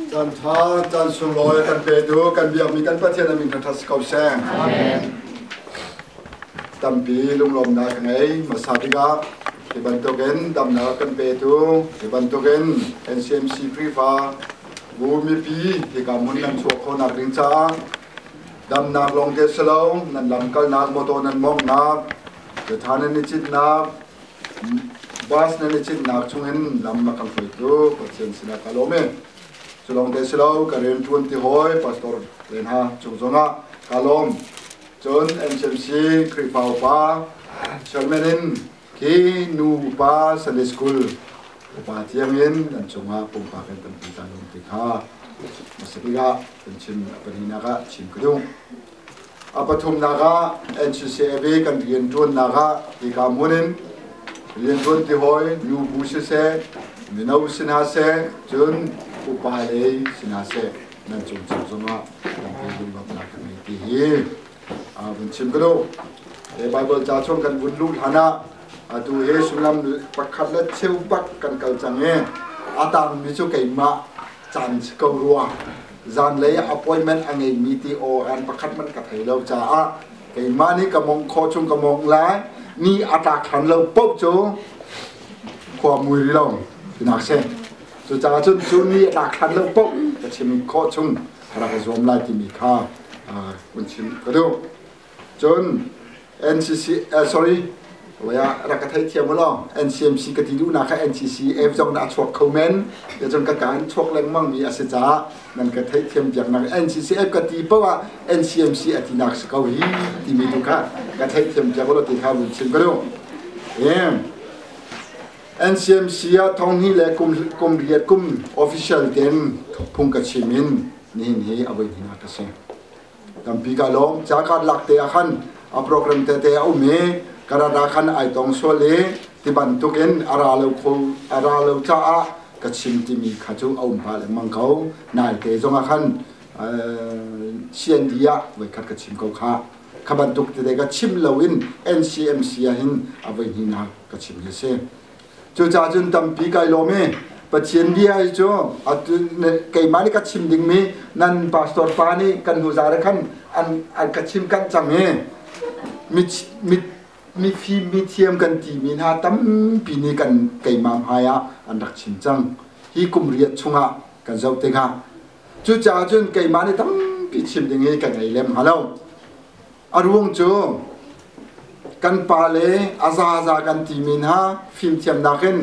Caan ṭha, caan sunglawi kan petu, kan biakmi kan Pathian a min thangṭhat si ko seh. Amen. Tampi lunglawmnak ka ngei. Hmasa bik ah hi bantukin damnak kan petu, hi bantukin NCMC Khrihfa bu mipi hika hmun nan chuah khawhnak ding caah damnak lawng te si lo, nan lam kalnak, motor nan mawnghnak, ṭha nan i citnak, bus nan i citnak chungin lam a kan hruaitu Pathian sinah ka lawm i cu lawng te si lo ka rian ṭuan ti hawi pastor len ha cung zongah ka lawm. Cun NCMC Khrihfa upa chairman in khi nu upa Sunday School upa tiangin nan cungah pumpak in tampi ka lawm ti kha hmasa bik ah kan chim a pahnihnak ah chim ka duh. A pathumnak ah NCCAB kan rianṭuannak ah hika hmun in rianṭuan ti hawi nubu siseh, mino si hna seh, cun upa lei si hna seh nan cung cio zongah tampi lunglawmhnak kan ngei ti hi vun chim ka duh. Bible ca chung kan vun luh hlan ah atu hi sullam pakhat le cheu bak kan kal cang i a tangmi cu keimah caan si ko rua. Zanlei appointment a ngeimi ti aw an pakhat man ka thei lo caah keimah nih ka mong kho chung ka mong lai ni a tlak hlan lo paoh cu khua mui ri lo tinak si. Cucaah cun cu ni a tlak hlan lo paoh ka chim khawh chung ka rak i zuam lai timi kha kun chim ka duh. Cun NCC sorry waya rak ka theithiam u law NCMC ka ti duhnak kha NCCF zong na a chuak kho men ya cun ka kaan chuak lengmang mi a si caah nan ka theihthiam piaknak NCCF ka ti poah ah NCMC a tinak si ko hi timi tu kha ka theihthiam piak u law ti kha vun chim ka duh. NCMC ah thong hnih le kum kum riat kum official ten phung ka chim in nihin hi a voi hnih ka si. Tampi ka lawm. Ca ka lak te ah khan a program tete a um i Canada khan ai tong sual i ti bantukin a ra lo kho a ra lo caah ka chim timi kha cu a um pah lengmang ko. Naite zong ah khan CND ah voikhat ka chim ko kha. Kha bantuk tete ka chim loin NCMC ah hin a voi hnihnak ka chim hi a si. Cucaah cun tampi kai lawm i Pathian bia hi cu atu keimah nih ka chim dingmi nan pastor pa nih kan hnu zare khan an ka chim kanh cang i mifim mithiam kan timi hna tampi nih kan keimah hmai ah an rak chim cang. Hi kum riat chungah kan zoh tikah cucaah cun keimah nih tampi chim ding hi ka ngei lem hnga lo. A ruang cu kan pale a zaza kan timi hna fimthiamnak in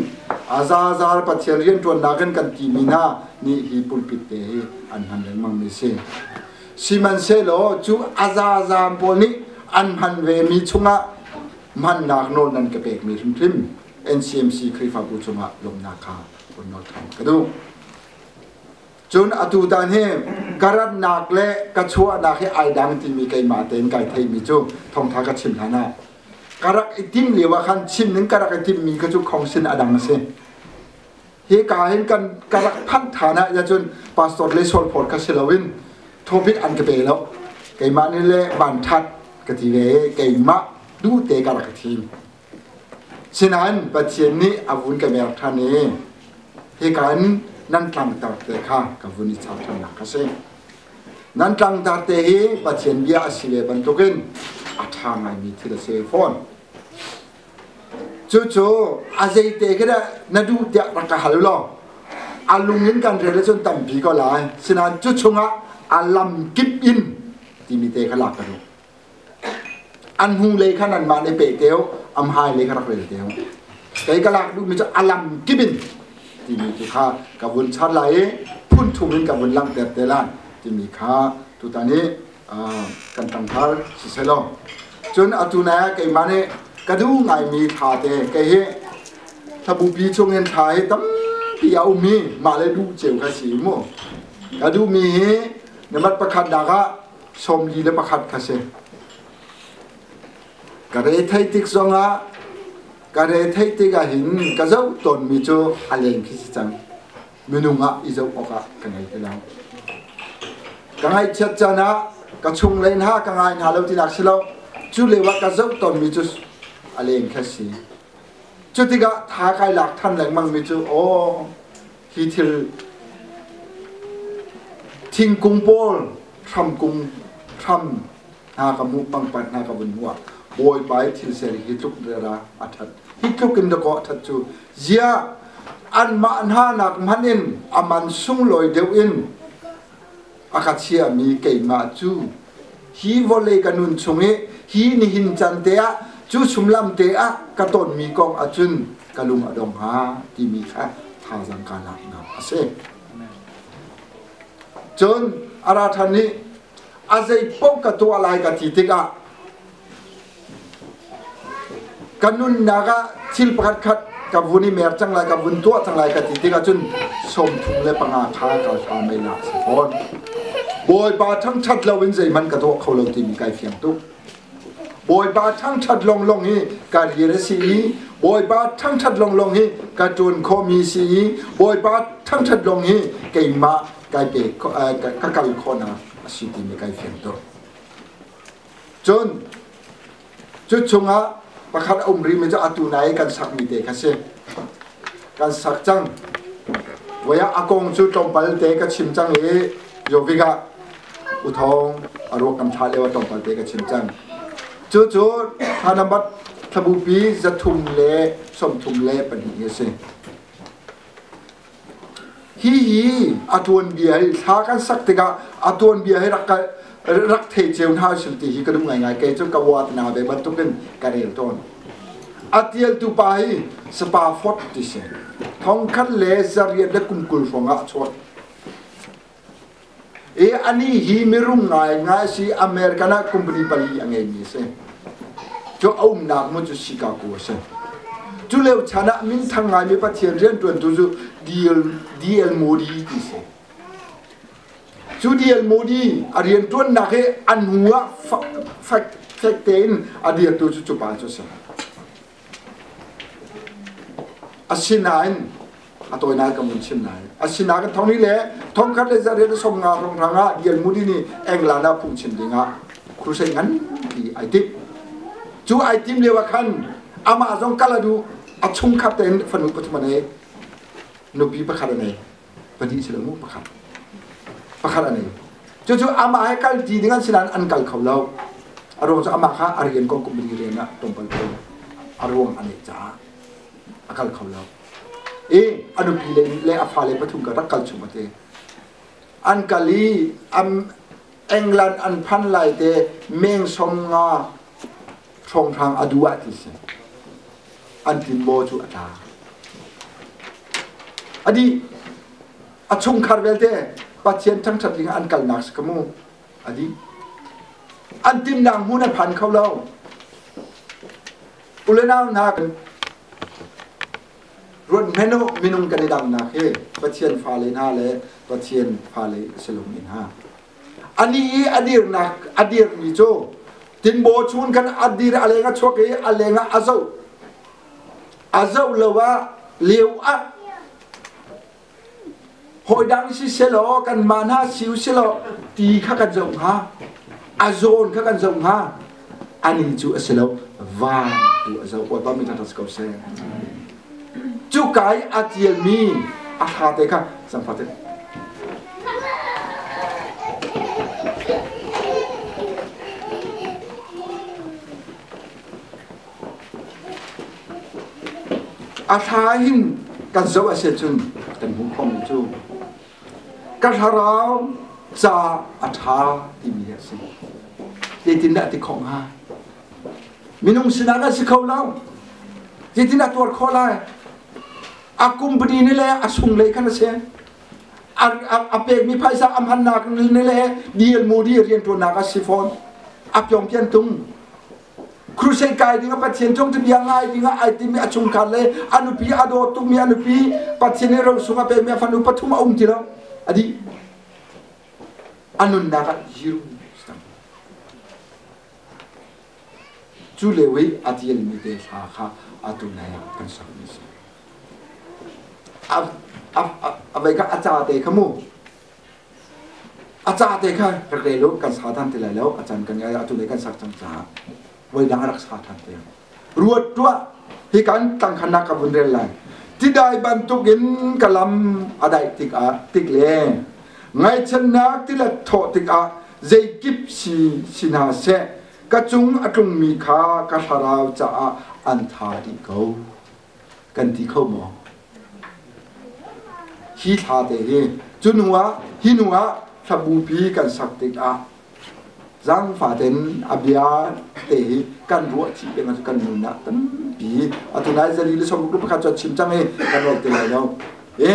a zaza Pathian rianṭuannak in kan timi hna nih hi pulpit te hi an hman lengmang mi si. Sihmanhsehlaw cu a zaza pawl nih an hman ve mi chungah hmannak nawl nan ka pekmi hrimhrim NCMC Khrihfabu cungah lawmhnak kha vun nawl ṭhan ka duh. Cun atu tan hi ka ratnak le ka chuahnak hi ai dang timi keimah tein kai theimi cu thawngtha ka chim hlan ah ka rak i tim lio ah khan chim ning ka rak i timmi kha cu khongsin a dang a si. Hi ka hin kan ka rak phanh than ah cun pastor le sualphawt kha si loin topic an ka pe lo. Keimah nih le vanthat ka ti ve keimah duh te ka rak i thim. Sinain Pathian nih a vun ka mer ṭhan i hika in nan tlangtar te kha ka vun i char ṭhannak a si. Nan tlangtar te hi Pathian bia a si ve bantukin a ṭha ngaimi thil a si ve fawn. Cucu a zeite khi dah na duh tiah rak ka hal law a lung in kan rel ahcun tampi ko lai. Sinain cu chungah a lam kip in timi te kha lak ka duh. An hnulei khan anmah nih peh teo, am hailei kha rak rel teo. Kei ka lak duhmi cu a lam kip in timi tu kha ka vun char lai i phun thum in ka vun langhter te lai timi kha tutan hi kan tangthar si selaw. Cun atu nai ah keimah nih ka duh ngaimi thla te kei hi thlabupi chungin thla hi tampi a um i mah le duh cio kha si mu. Ka duhmi hi namat pakhat nak ah 41 kha si. Ka re thei tik zongah ka re thei tik ah hin ka zoh tawnmi cu a leng khi si cang. Minung ah i zoh awkah ka ngei ti lo. Ka ngaihchiat caan ah ka chung len ha ka ngai hna lo tinak si lo. Cu lio ah ka zoh tawnmi cu a leng kha si. Cu tikah tha kai lak than lengmang mi cu aw hi thil Thingkung pawl hramkung hram hna ka hmuh pangpar hna ka vun hmuh ah Bawipa i thil ser hi tluk ra a ṭhat. Hi tluk in dakaw a ṭhat cu ziah anmah hna nak hmanh in a man sunglawi deuh in a ka chiahmi keimah cu hi vawlei ka nun chung i hi nihin can te ah cu sumlam te ah ka tonmi kong ahcun ka lung a dong hnga timi kha thazaang kaa laknak a si. Cun a ra ṭhan i a zei paoh ka tuah lai ka ti tikah ka nunnak ah thil pakhat khat ka vun i mer cang lai ka vun tuah cang lai ka ti tikah cun 35 kha ka hla mei la si fawn. Bawipa thangṭhat loin zeihmanh ka tuah kho lo timi kai fiang tuk. Bawipa thangṭhat longlong hi ka rian a si i Bawipa thangṭhat longlong hi ka ṭuan khawhmi si i Bawipa thangṭhat long hi keimah kai pe ka kal khawhnak a si timi kai fiang tuk. Cun cu chungah pakhat a um rihmi cu atu nai kan sakmi te kha si. Kan sak cang. Voi ah a kong cu tlawmpal te ka chim cang i Jovik ah uthawng a ruak kan thlah lio ah tlawmpal te ka chim cang. Cu cu thla nambat thlabupi 332 hi a si. Hihi a tuanbia hi thla kan sak tikah a tuanbia hi rak rak thei cio hna usih ti hi ka duh ngaingai. Kei cu ka uat na ve bantukin ka rel tawn. A tialtu pa hi Sapa Fort ti si. Thongkhat le zariat le kum 20 hrawng ah a chuak. I anih hi mirum ngaingai si American ah company pali a ngeimi a si. Cu a umnak hmun cu Chicago a si. Cu lio chan ah minthang ngaimi Pathian rianṭuantu cu D.L. Moody ti si. Cu D.L. Moody a rianṭuannak hi a hnu ah fek tein a dirtu cu cu pa cu a si. Asinain a tawinak kan vun chim lai. Asinain thong le thongkhat le zariat le 50 hrawnghrang ah D.L. Moody nih England ah phungchim dingah crusade nganpi ai timh. Cu ai tim lio ah khan amah zong kal a duh, a chungkhat tein fanu pathum a nei, nupi pakhat a nei, pahnih si lo mu pakhat. Pakhat a nei. Cucu amah he kal ti ding an si nain an kal kho lo. A ruang cu amah kha a rian kong company rian ah tlawmpal te a ruang a neih caah a kal kho lo. I a nupi le le a fale pathum ka rak kal chung a ti. An kal i England an phan lai te meng 50 hrawnghrang a duh ah ti si. An tinbaw cu a tla. A dih. A chungkhar vialte Pathian thangṭhat ding an kalnak si ka mu. A dih. An timnak hmun an phan kho lo. Ulenau hna ruat hmanh u minung kan i dangnak hi Pathian fale hna le Pathian fale a si lomi hna. Ani i a dirnak a dirmi cu tinbaw chun khan a dir a leng a chuak i a leng ah a zoh. A zoh lo ah lio ah Hawi dang si selaw kanmah hna si u silaw ti kha kan zoh hnga. A zawn kha kan zoh hnga. Ani cu a si lo van tu a zoh. Bawipa min thangṭhat si ko seh. Cuka i a tialmi a hla te kha zangfah te. A thla hin kan zoh a si cun kan hmuh khomi cu ka thlarau ca a ṭha timi a si. Zeitindah ti khawh hnga? Minung sinah a si kho lo. Zeitindah tuar khawh lai? A company nih le a sunglei khan a si. A pekmi phaisa a hmannak nih le D.L. Moody rianṭuannak a si fawn. A pyongpian tung. Crusade kai ding ah Pathian thawngṭha bia ngai ding ah ai timi a chungkhar le a nupi a dawt tukmi a nupi Pathian nih rosung a pekmi a fanu pathum a um ti lo a dih a nunnak ah zero cu lio i a tialmi te hla kha atu nai ah kan sakmi si a vei kha a ca te kha mu A ca te kha rak rel u, kan sa than ti lai lo, a can kan ngai atu lei kan sak cang caah voi dang a rak sa than te. Ruat tuah, hi kan tlangkhannak ka vun rel lai. Tidai bantuk in ka lam a daih tik ah tik le Ngaihchannak tilet thawh tikah zeikip si si hna seh, ka cung a tlungmi kha ka thlarau caah an tha dih ko. Kan ti kho maw? Hi thla te hi cu hnu ah hi hnu ah hlabupi kan sak tikah zaangfaten a bia te hi kan ruah chih peng ahcun kan nun ah tampi atu nai zali le sawmruk le pakhat cu a chim cang i kan rol ti lai lo. E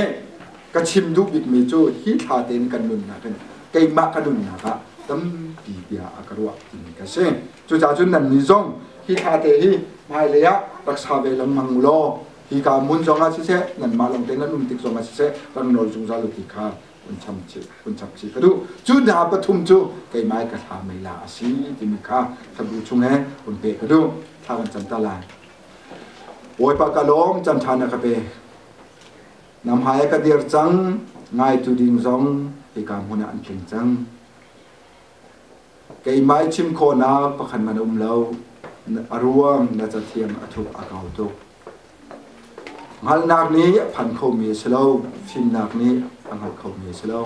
ka chim duh bikmi cu hi thla tein kan nunnak in keimah ka nunnak ah tampi bia a ka ruah timi ka si. Cucaah cun nannih zong hi thla te hi hmailei ah rak sa ve lengmang u law hika hmun zong ah siseh nanmah lawng te nan um tik zong ah siseh rak nawl zungzal u ti kha kun cham chih kun chap chih ka duh. Cu hna pathum cu keimah ka thla mei la a si timi kha thlabu chung he kun pe ka duh. Thla kan cam ta lai. Bawipa ka lawm chan ṭha na ka pe. Na hmai ka dir cang ngaitu ding zong hika hmun ah an tling cang. Keimah i chim khawhnak pakhat hmanh a um lo. A ruang na cathiang a thuk a kau tuk. Hngalhnak nih a phan khomi a si lo. Fimnak nih a hngalh khomi a si lo.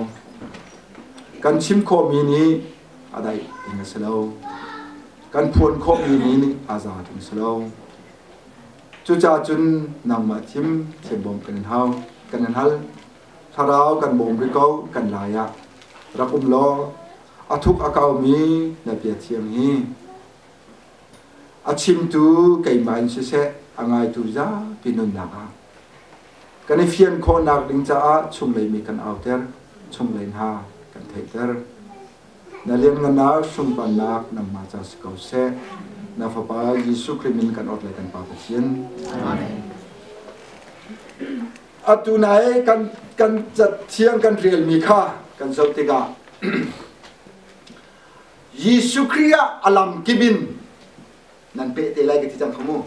Kan chim khawhmi nih a daih ding a si lo. Kan phuan khawhmi nih a za ding a si lo. Cucaah cun nangmah thim thiambawm kan in hau, kan in hal. Thlarau kan bawm rih ko kan lai ah rak um law a thuk a kaumi na bia thiang hi a chimtu keimah in siseh a ngaitu zapi nunnak ah kan i fian khawhnak ding caah chunglei mi kan auter chunglei hna kan theihter na lianngannak sunparnak nangmah ca si ko seh na fapa Jesuh Khrih min kan ot le kan Pa Pathian Amen. Atu nai kan kan cathiang kan relmi kha kan zoh tikah Jesuh Khrih ah a lam kip in nan peh te lai ka ti cang kha mu.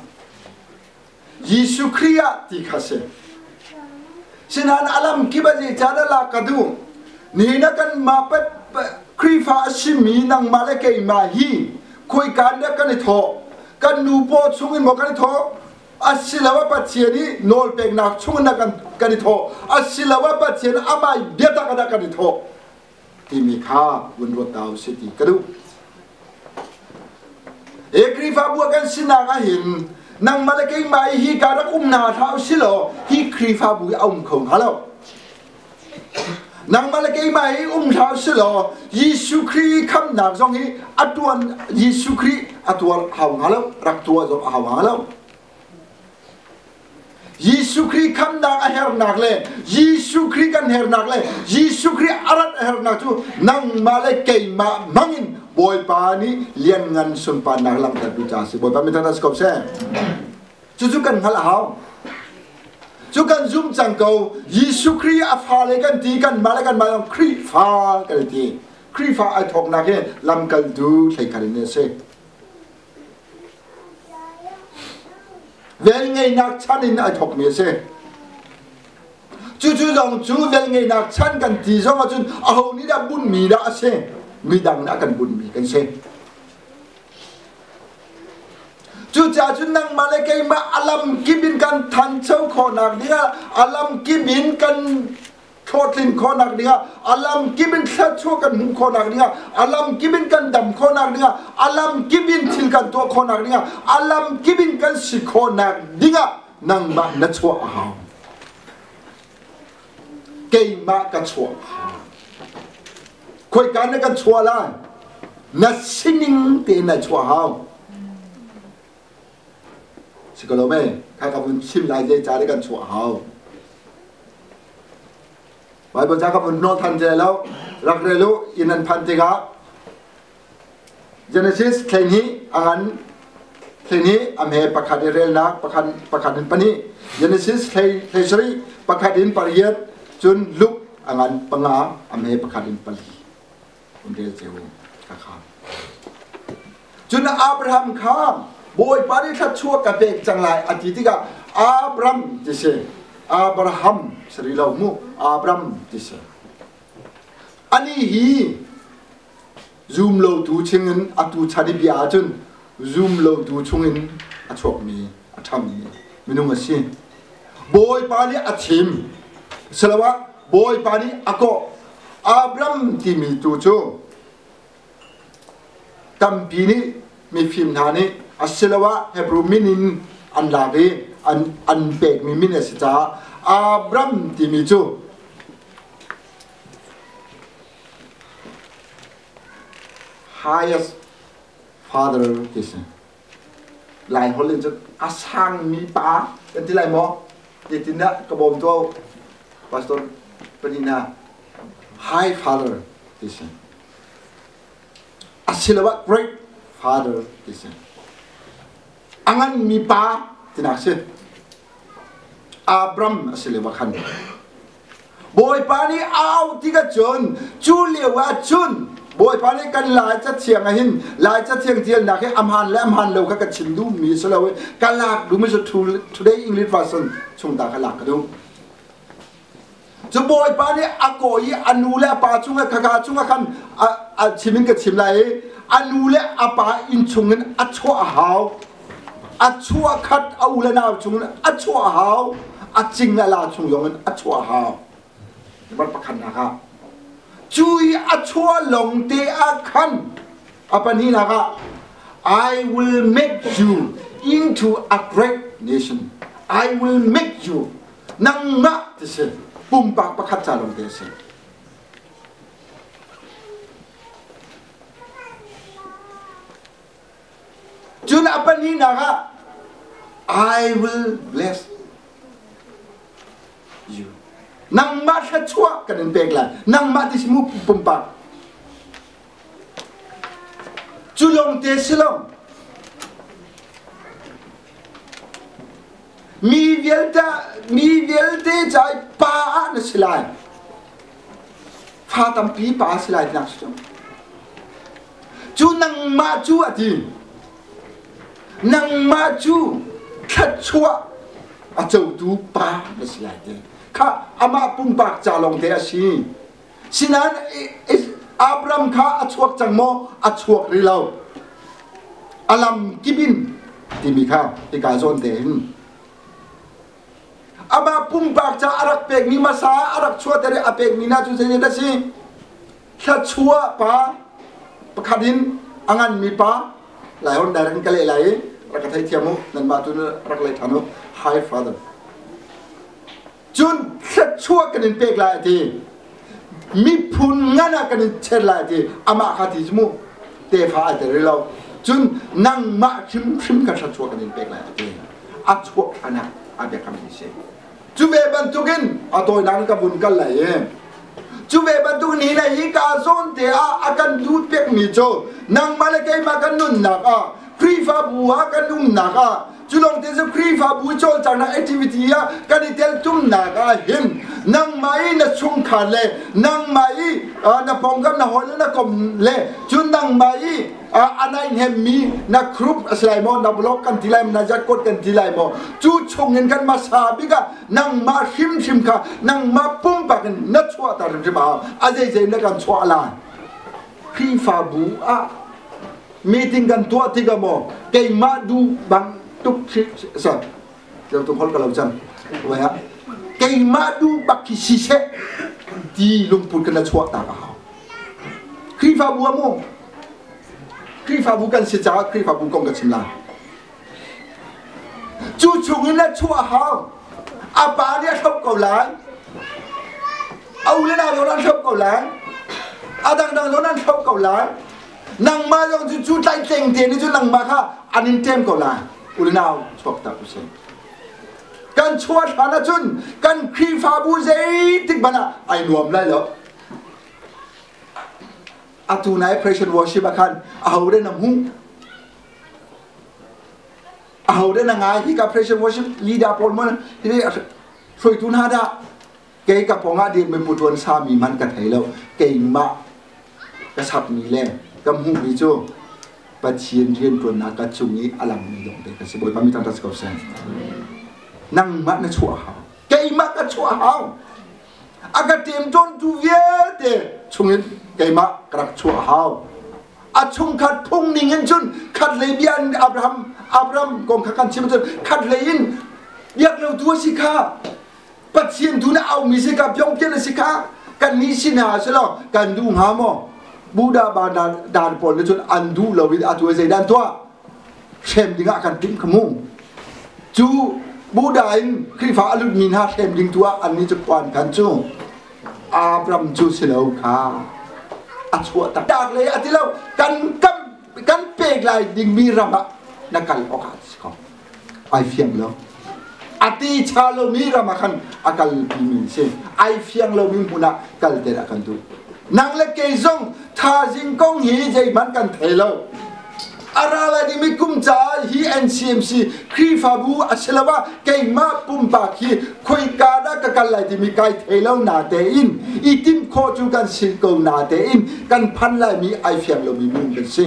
Jesuh Khrih ah ti kha si. Sinain a lam kip a zeicah dah lak ka duh? Ni na kan mah Khrihfa a simi nangmah le keimah hi khoika dah kan i thawh? Kan nu paw chung in maw kan i thawh? Asiloah Pathian i nawlpeknak chungin dah kan i thawh asiloah Pathian amah biatak ah dah kan i thawh timi kha vun ruat ta usih ti ka duh. E Khrihfabu ah kan sinak ah hin nangmah le keimah i hi ka rak um hna hlah usih law hi Khrihfabu hi a um kho hnga lo. Nangmah le keimah hi um hlah usih law Jesuh Khrih khamnak zong hi a tuan Jesuh Khrih a tuar hau hnga lo rak tuah zong a hau hnga lo. Jesuh Khrih khamnak a hernak le Jesuh Khrih kan hernak le Jesuh Khrih a rat a hernak cu nangmah le keimah hmangin Bawipa nih lianngan sunparnak langhter tu ca si. Bawipa mi thangthat si ko seh. Cucu kan hngalh a hau. Cu kan zumh cang ko. Jesuh Khrih a fale kan ti, kanmah le kanmah zong Khrihfa kan ti. Khrihfa ai thawknak hi lamkaltu hleikhat in a si. Velngeihnak chan in ai thawkmi a si. Cucu zong cu velngeihnak chan kan ti zong ahcun aho nih dah bunhmi dah a si? Midang nih a kan bunhmi kan si. Cucaah cun nangmah le keimah a lamkip in kan thancho khawhnak dingah a lamkip in kan hlawhtlin khawhnak dingah a lamkip in thluachuah kan hmuh khawhnak dingah a lamkip in kan dam khawhnak dingah a lamkip in thil kan tuah khawhnak dingah a lamkip in kan si khawhnak dingah nangmah na chuah a hau. Keimah ka chuah a hau. Khoika na kan chuah lai? Na sining tein na chuah hau. Si ko lo me? Kha ka vun chim lai zei ca kan chuah hau. Bible ca ka vun nawl than te lo. Rak rel u inn an phan tikah Genesis 12 a ngan 12 a hme pakhat i relnak pakhat pakhat in pahnih Genesis 13 pakhat in pariat cun Luke a ngan panga a hme pakhat in pali um rel ceu ka kha cun Abraham kha Bawipa nih thluachuah ka pek cang lai a ti tikah Abram ti si Abraham sari lo mu Abram ti si ani hi Zum lotu chingin atu chan i bia ahcun zum lotu chungin a chuakmi a ṭhami minung a si. Bawipa nih a thim. Siloah Bawipa nih a kawh. Abram timi tu cu tampi nih mifim hna nih asiloah Hebrew min in an lak i an pekmi min a si caah Abram timi cu highest father ti si. Lai holh in cun a sangmi pa kan ti lai maw? Zeitindah ka bawm tuah Pastor Panina high father ti si. Asiloah great father ti si. A nganmi pa tinak si. Abram a si lio ah khan Bawipa nih au tikah cun cu lio ah cun Bawipa nih kan Lai cathiang ah hin Lai cathiang tialnak hi amhan le amhan lo kha ka chim duhmi si lo i ka lak duhmi cu Today English Version chung ta kha lak ka duh. Cu Bawipa nih a kawi i a nu le a pa cungah khaka cungah khan a chim in ka chim lai i a nu le a pa inn chungin a chuah a hau. A chuah khat a u le nau chungin a chuah a hau. A cing le la chung zongin a chuah a hau. Bar pakhatnak ah. Cu i a chuah lawng te ah khan a pahnihnak ah I will make you into a great nation. I will make you nangmah ti si pumpak pakhat ca lawng te a si. Cun a pahnihnak ah I will bless you. Nangmah thluachuah kan in pek lai. Nangmah ti si mu pumpak. Cu lawng te si lo. Mi vialte mi vialte ca i pa ah na si lai. Fa tampi pa si lai tinak si cu. Cu nangmah cu a ti. Nangmah cu thluachuah a cotu pa na si lai ti. Kha amah pumpak ca lawng te a si. Sinain Abraham kha a chuak cang maw? A chuak rih lo. A lam kip in timi kha hika zawn te hin amah pumpak ca a rak pekmi hmasa a rak chuahter i a pekmi hna cu zeitin a si? Thluachuah pa pakhat in a nganmi pa Laihon direct in ka leh lai i rak ka theithiam u nanmah tu rak leh ṭhan u Hi Father Cun thluachuah kan in pek lai a ti. Miphun ngan ah kan in cher lai a ti. Amah kha ti mu tefa ai tel rih lo. Cun nangmah hrimhrim kha thluachuah kan in pek lai a ti. A chuak hlan ah a biakam mi si. Cu ve bantukin a tawinak in ka vun kal lai i cu ve bantuk ni le hi ka zawn te ah a kan duh pekmi cu nangmah le keimah kan nunnak ah Khrihfabu ah kan umnak ah cu lawng te cu Khrihfabu cawlcanghnak activity ah kan i teltumnak ah hin nangmah i na chungkhar le nangmah i na pawngkam na hawi le na kom le cu nangmah i a naihnemmi na group a si lai maw na blog kan ti lai maw na jatkot kan ti lai maw cu chung in kan hmasa bik ah nangmah hrimhrim kha nangmah pumpak in na chuahter hrimhrim a hau a zeizei na kan chuah lai Khrihfabu ah meeting kan tuah tikah maw keimah duh bang tuk sa lo tung hol ka lo cang wai ah keimah duh bak khi si seh ti lungput kan chuah ta ka hau Khrihfabu ah mu Khrihfabu kan si caah Khrihfabu kong ka chim lai cu chung in na chuah hau a pa nih a hloh ko lai a u le nau zong an hloh ko lai a dangdang zong an hloh ko lai nangmah zong cu cu tlaihtleng te nih cun nangmah kha an in ṭem ko lai u le nau chuak tak usih kan chuah hlan ahcun kan Khrihfabu zeitik hmanh ah ai nuam lai lo atu nai Christian worship ah khan aho de na hmuh aho de na ngai hi ka Christian worship leader pawl mon hi hruaitu hna dah Kei ka pawngah dirmi puṭuan sami hmanh ka thei lo. Keimah ka sapmi le ka hmuhmi cu Pathian rianṭuannak ka cung i a langmi lawngte ka si. Bawipa mi thangṭhat si ko seh. Nangmah na chuah hau. Keimah ka chuah hau. A ka ṭemṭawntu vialte chungin keimah ka rak chuah hau. A chungkhat phung ning in cun khat lei bia in Abraham Abraham kong kha kan chim cun khat lei in biak lo tu a si kha Pathian tu na aumi si ka pyongpian a si kha ka Kan nih sin ah si lo kan duh hnga maw? Buddha ba dan pawl nih cun an duh lo in atu zei dan tuah hrem ding ah kan timh kha mu. Cu Buddha in Khrihfa a lutmi hna hrem ding tu ah an nih cu khuan khan cu Abram cu si lo kha a chuah tak tak le a ti lo kan kam kan pek lai dingmi ram ah na kal awk ah si ko. Ai fiang lo. A ti cha lomi ram ah khan a kalpi mi si. Ai fiang lomi hmun ah kal te dah kan duh. Nang le kei zong thazing kong hi zeihmanh kan thei lo. A ra lai dingmi kum caah hi NCMC Khrihfabu a si lo ah keimah pumpak hi khoika dah ka kal lai timi kai thei lo na tein i timh khawh cu kan si ko na tein kan phan laimi ai fiang lomi minung kan si.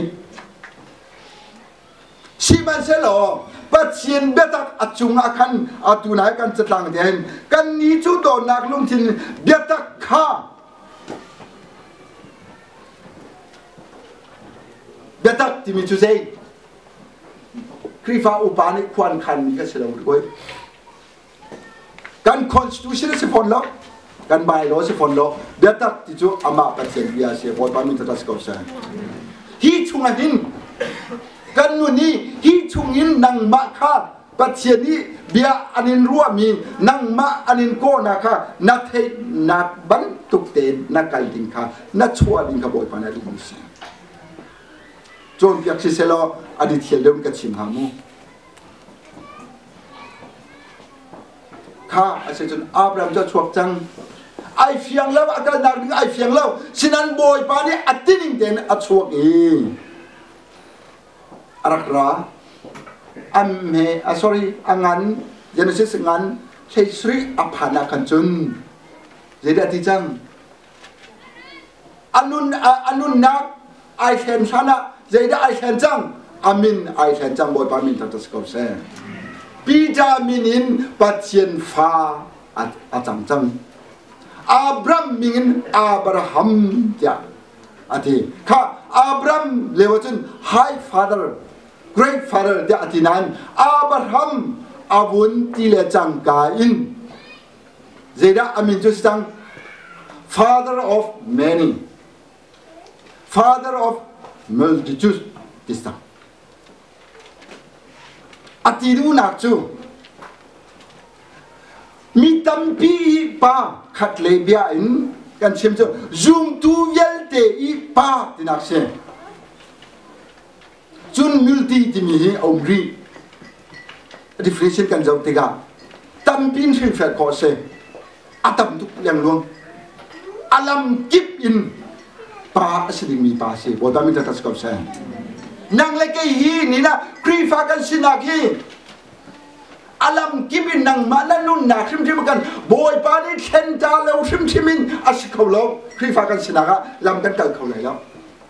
Sihmanhsehlaw Pathian biatak a cungah khan atu nai kan catlang te hin kannih cu dawtnak lungthin biatak kha biatak timi cu zei Khrihfa upa nih khuan khanmi kha si lo koi Kan constitution a si fawn lo. Kan bylaw a si fawn lo. Biatak ti cu amah Pathian bia a si. Bawipa min thata si ko seh. Hi chungah hin kan nun i hi chungin nangmah kha Pathian nih bia an in ruahmi nangmah an in kawhnak kha na theihnak bantuk tein na kal ding kha na chuah ding kha Bawipa nih a duhmi si. Cawnpiak si selaw a dithial deuh in ka chim hnga mu. Kha a si cun Abraham cu a chuak cang. Ai fiang lo, a kalnak ding ai fiang lo. Sinan Bawipa nih a tining tein a chuak i a rak ra. Am he, a sorry, a ngan, Genesis ngan, hlei a phan ah khan cun zeidah ti cang? A nun a nunnak ai thlen hlan ah zeidah ai thlen cang? A min ai thlen cang. Bawipa min thangṭhat si ko seh. Peter min in Pathian fa a cang cang. Abram min in Abraham tiah a ti. Kha Abram leo cun high father, great father tiah a ti nain Abraham a vun ti le cangka in zeidah a min cu si cang? Father of many, father of multitudes ti si cang. A ti duhnak cu mi tampi i pa khat le bia in kan chim cu zumtu vialte i pa tinak si. Cun multi timi hi a um rih. Definition kan zoh tikah tampi in hrilhfiah khawh a si. A tam tuk lengluang. A lam kip in pa a si dingmi pa a si. Bawipa min thangṭhat si ko seh. Nang le kei hi ni na Khrihfa kan sinak hi a lam kip in nangmah na nunnak hrimhrim kan Bawipa nih thlen ta lo hrimhrim in a si kho lo. Khrihfa kan sinak ah lam kan kal kho lai lo.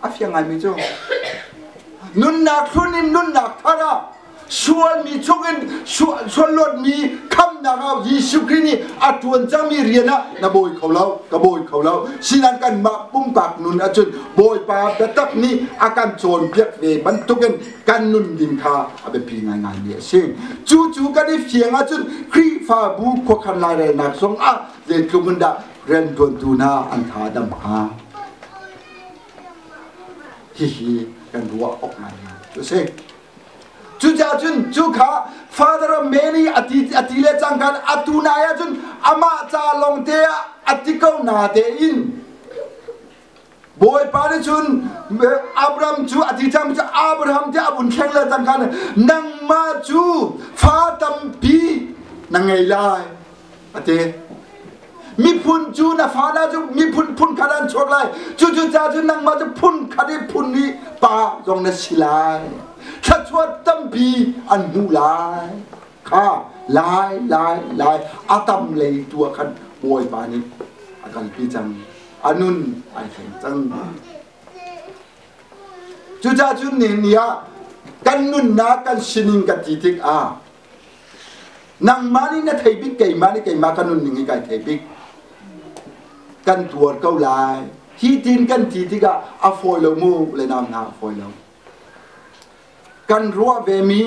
A fiang ngaimi cu nunnak hlun in nunnak thar ah, sualmi chungin sualluatmi khamnak ah Jesuh Khrih nih a ṭuan cangmi rian ah na bawi kho lo, ka bawi kho lo. Sinan kanmah pumpak nun ahcun Bawipa biatak nih a kan cawnpiak ve bantukin kan nun ding kha a biapi ngaingaimi a si. Cu cu kan i fiang ahcun Khrihfabu khuakhan lairelnak zong ah zeitluk in dah rianṭuantu hna an tha a dam hnga? Hihi kan ruah awk ngaingai cu a si. Cucaah cun cu kha Father of Mary a ti, a ti le cang khan atu nai ahcun amah ca lawng te ah a ti ko na tein Bawipa nih cun Abraham cu a ti cang cu Abraham te a vun thleng le cang khan nangmah cu fa tampi na ngei lai a ti. Miphun cu na fa hna cu miphun phun khat an chuak lai. Cucu ca cu nangmah cu phun khat i phun i pa zong na si lai. Thluachuah tampi an hmuh lai. Kha lai lai lai a tam lei tu ah khan Bawipa nih a kalpi cang. A nun ai thleng cang. Cucaah cun nihin ni ah kan nunnak kan sining kan ti tik ah Nangmah nih na thei bik, keimah nih keimah ka nunning hi kai thei bik. Kan tuar ko lai. Hi tin kan ti tikah a fawi lo mu le nau hna a fawi lo. Kan ruah ve mi,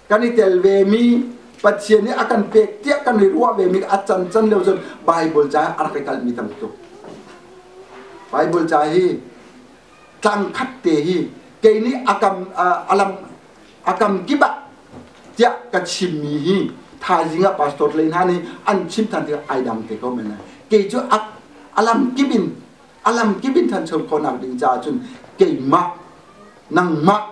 kan i tel ve mi, Pathian nih a kan pek tiah kan i ruah ve mi a can can lio cun Bible ca a rak i kalmi tam tuk. Bible ca hi tlang khat te hi kei nih akam alam akam kip ah tiah ka chimmi hi thaizing ah pastor lei hna nih an chim than tikah ai dang te ko men lai. Kei cu alam kip in alam kip in thancho khawhnak ding caah cun keimah nangmah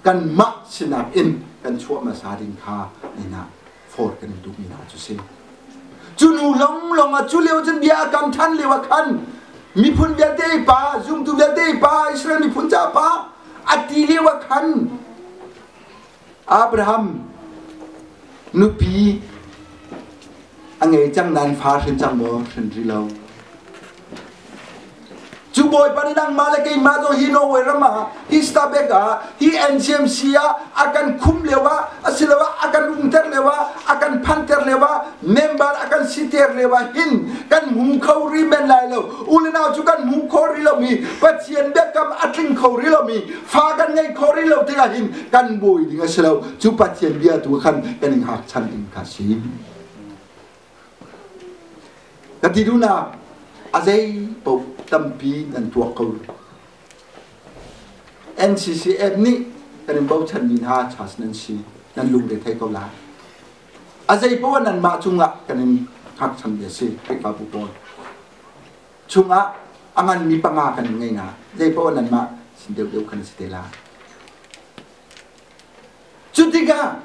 kanmah sinak in kan chuah hmasa ding kha ina for kan in duhmi hna cu si. Cu nu longlong ah cu lio cun bia a kam ṭhan lio ah khan miphun vialte pa, zumtu vialte pa, Israel miphun ca pa a ti lio ah khan Abraham nupi a ngei cang nain fa hrin cang maw? Hrin rih lo. Cu Bawipa nih nangmah le keimah zong hi Norway ram ah, hi Stabæk ah, hi NCMC ah a kan khum lio ah, asiloah a kan umter lio ah, a kan phanter lio ah, member a kan siter lio ah hin kan hmu kho rih men lai lo. U le nau cu kan hmu kho rih lomi, Pathian biakam a tling kho rih lomi, fa kan ngei kho rih lo tikah hin kan bawi ding a si lo. Cu Pathian bia tu khan kan i hngakchan ding kha si. Ka ti duhnak a zei paoh tampi nan tuak ko. NCCF nih kan in bochanmi hna chas nan si, nan lungre thei ko lai. A zei paoh nanmah cungah kan in hngakchanmi a si, Khrihfabu pawl. Chungah a nganmi panga kan in ngei hna, zei paoh nanmah sin deuhdeuh kan si te lai. Cu tikah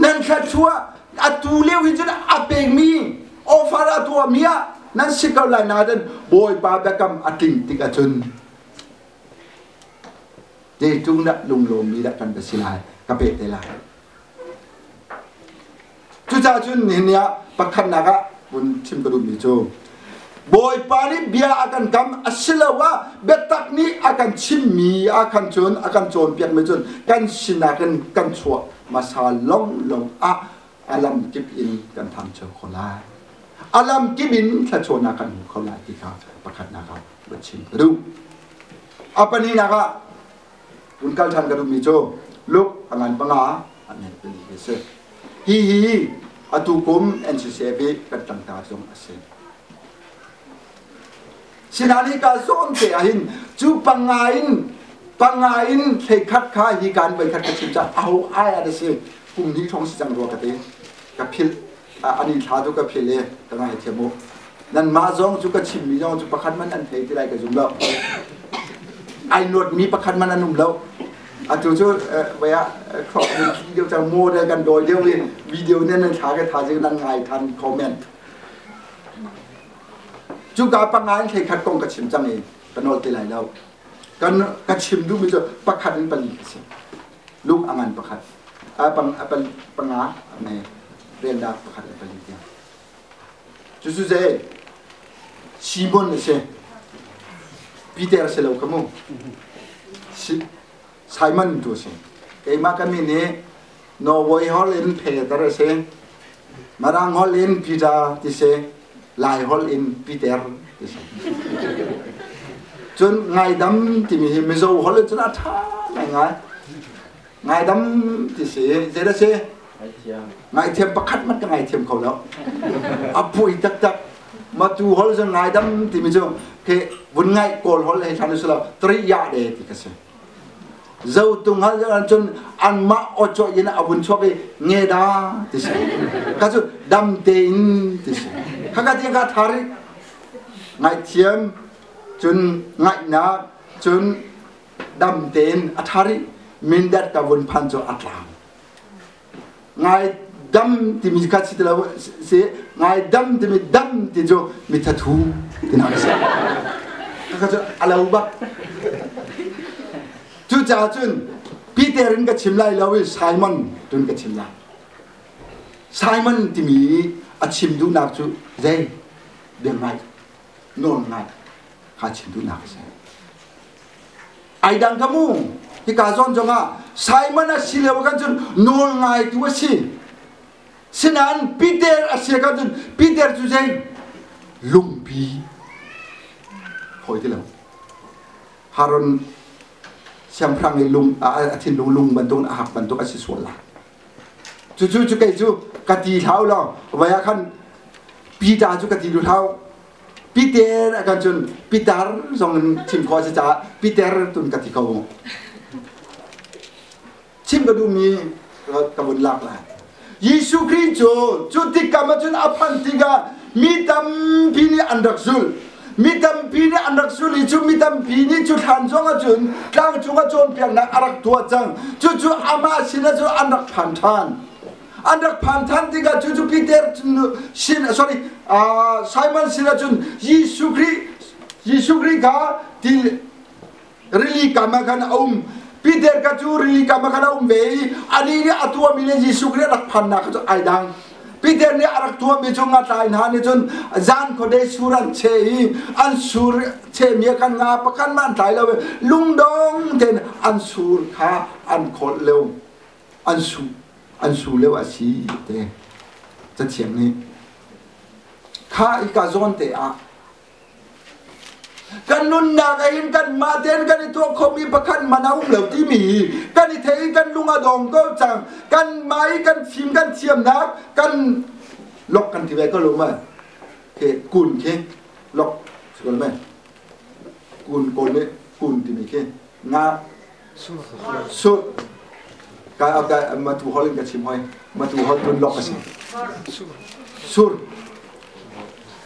nan thluachuah atu lio hi cun a pekmi offer a tuahmi ah nan si ko lai nain Bawipa biakam a tling tik ahcun zeitluk dah lunglawmmi dah kan va si lai ka peh te lai. Cucaah cun nihin ni ah pakhatnak ah vun chim ka duhmi cu Bawipa nih bia a kan kam asiloah biatak nih a kan chimmi ah khan cun a kan cawnpiakmi cun kan sinak in kan chuah hmasa longlong ah a lam kip in kan thangcho kho lai. A lam kip in thluachuahnak kan hmu kho lai ti kha pakhatnak ah va chim ka duh. A pahnihnak ah vun kal ṭhan ka duhmi cu Luke a ngan panga a net pali hi a si. Hihi atu kum NCCF i kan tlangtar zong a si. Sinain hika zawn te ahhin cu panga in panga in thleikhat kha hi kan voikhat ka chim cang aho ai ah da si kum hnih thong si cang rua ka te ka philh ani thla tu ka philh e ka ngai thiam u nanmah zong cu ka chimmi zong cu pakhat man an thei ti lai ka zum lo ai luatmi pakhat man an um lo atu cu voi ah crop video cang model kan dawi deuh i video nen nan thla ke tha jing nan ngai than comment cu ka panga in thlei khat kong ka chim cang i ka nawl ti lai lo kan ka chim duhmi cu pakhat in pali ka si luk a ngan pakhat a pang a panga me relnak pakhat le pali tiang Cucu zei? Simon a si. Peter si lo kha mu. Simon tu a si. Keimah ka min hi Norway holh in Peter a si. Mirang holh in Peter ti si. Lai holh in Peter ti si. Cun ngaidam timi hi Mizo holh in cun a ṭha ngaingai. Ngaidam ti si. Zei dah si? Ngaithiam pakhat hmanh ka ngaithiam kho lo. A pui taktak. Matu hol zong ngaidam timi cu ke vun ngaih kawl hol hei thlan usilo tri ya de ti ka si. Zo tung hal cun anmah awcaw in a vun chuak i nge da ti si. Ka cu dam tein ti si. Kha ka tiang ka thari ngaithiam cun ngaihnak cun dam tein a thari mindat ka vun phan cu a tlang. Ngai dam timi kha si ti lo si ngai dam timi dam ti cu mi thathu tinak a si. Kha cu a lo bak. Cucaah cun Peter in ka chim lai lo i Simon tun ka chim lai. Simon timi a chim duhnak cu zei bia ngai nawl ngai kha chim duhnak a si. Ai dang ka mu hika zawn zongah Simon a si lio kan cun nawl ngaitu a si. Sinain Peter a si kan cun Peter cu zei lungpi fawi ti lo. Haron siangpahrang i lung a thinlung lung bantuk a hak bantuk a si sual lai. Cucu cu kei cu ka ti hlau lo. Vai ah khan Peter cu ka ti lu hlau. Peter a kan cun Peter zong in chim khawh a si caah Peter tun ka ti ko. Chim ka duhmi ka vun lak lai. Jesuh Khrih cu cu tikam ahcun a phanh tikah mi tampi nih an rak zulh. Mi tampi nih an rak zulh i cu mi tampi nih cu thlan zong ahcun tlang cungah cawnpiaknak a rak tuah cang. Cucu amah sinah cun an rak phan ṭhan. An rak phan ṭhan tikah cucu Peter sin sorry Simon sinah cun Jesuh Khrih Jesuh Khrih kha ti rili kam ah khan a um. Peter ka cu rili kam ah khan a um ve i anih nih a tuahmi le Jesuh Khrih a rak phannak cu ai dang. Peter nih a rak tuahmi cu ngatlai hna nih cun zan khuadei sur an che i an sur chemi ah khan nga pakhat man tlai lo lungdong tein an sur kha an khawlh leo an su an su leo a si te cathiang nih kha ika zawn te ah Kan nunnak ah hin kanmah tein kan i tuah khomi pakhat man a um lo timi hi kan i thei i kan lung a dong ko cang. Kanmah i kan fim kan thiamnak kan lok kan ti ve ko lo ma? Ke kun khi lok si ko lo ma? Kun kawl nih kun timi khi nga sur ka ka matu hol in ka chim hoi matu hol tun lok a si sur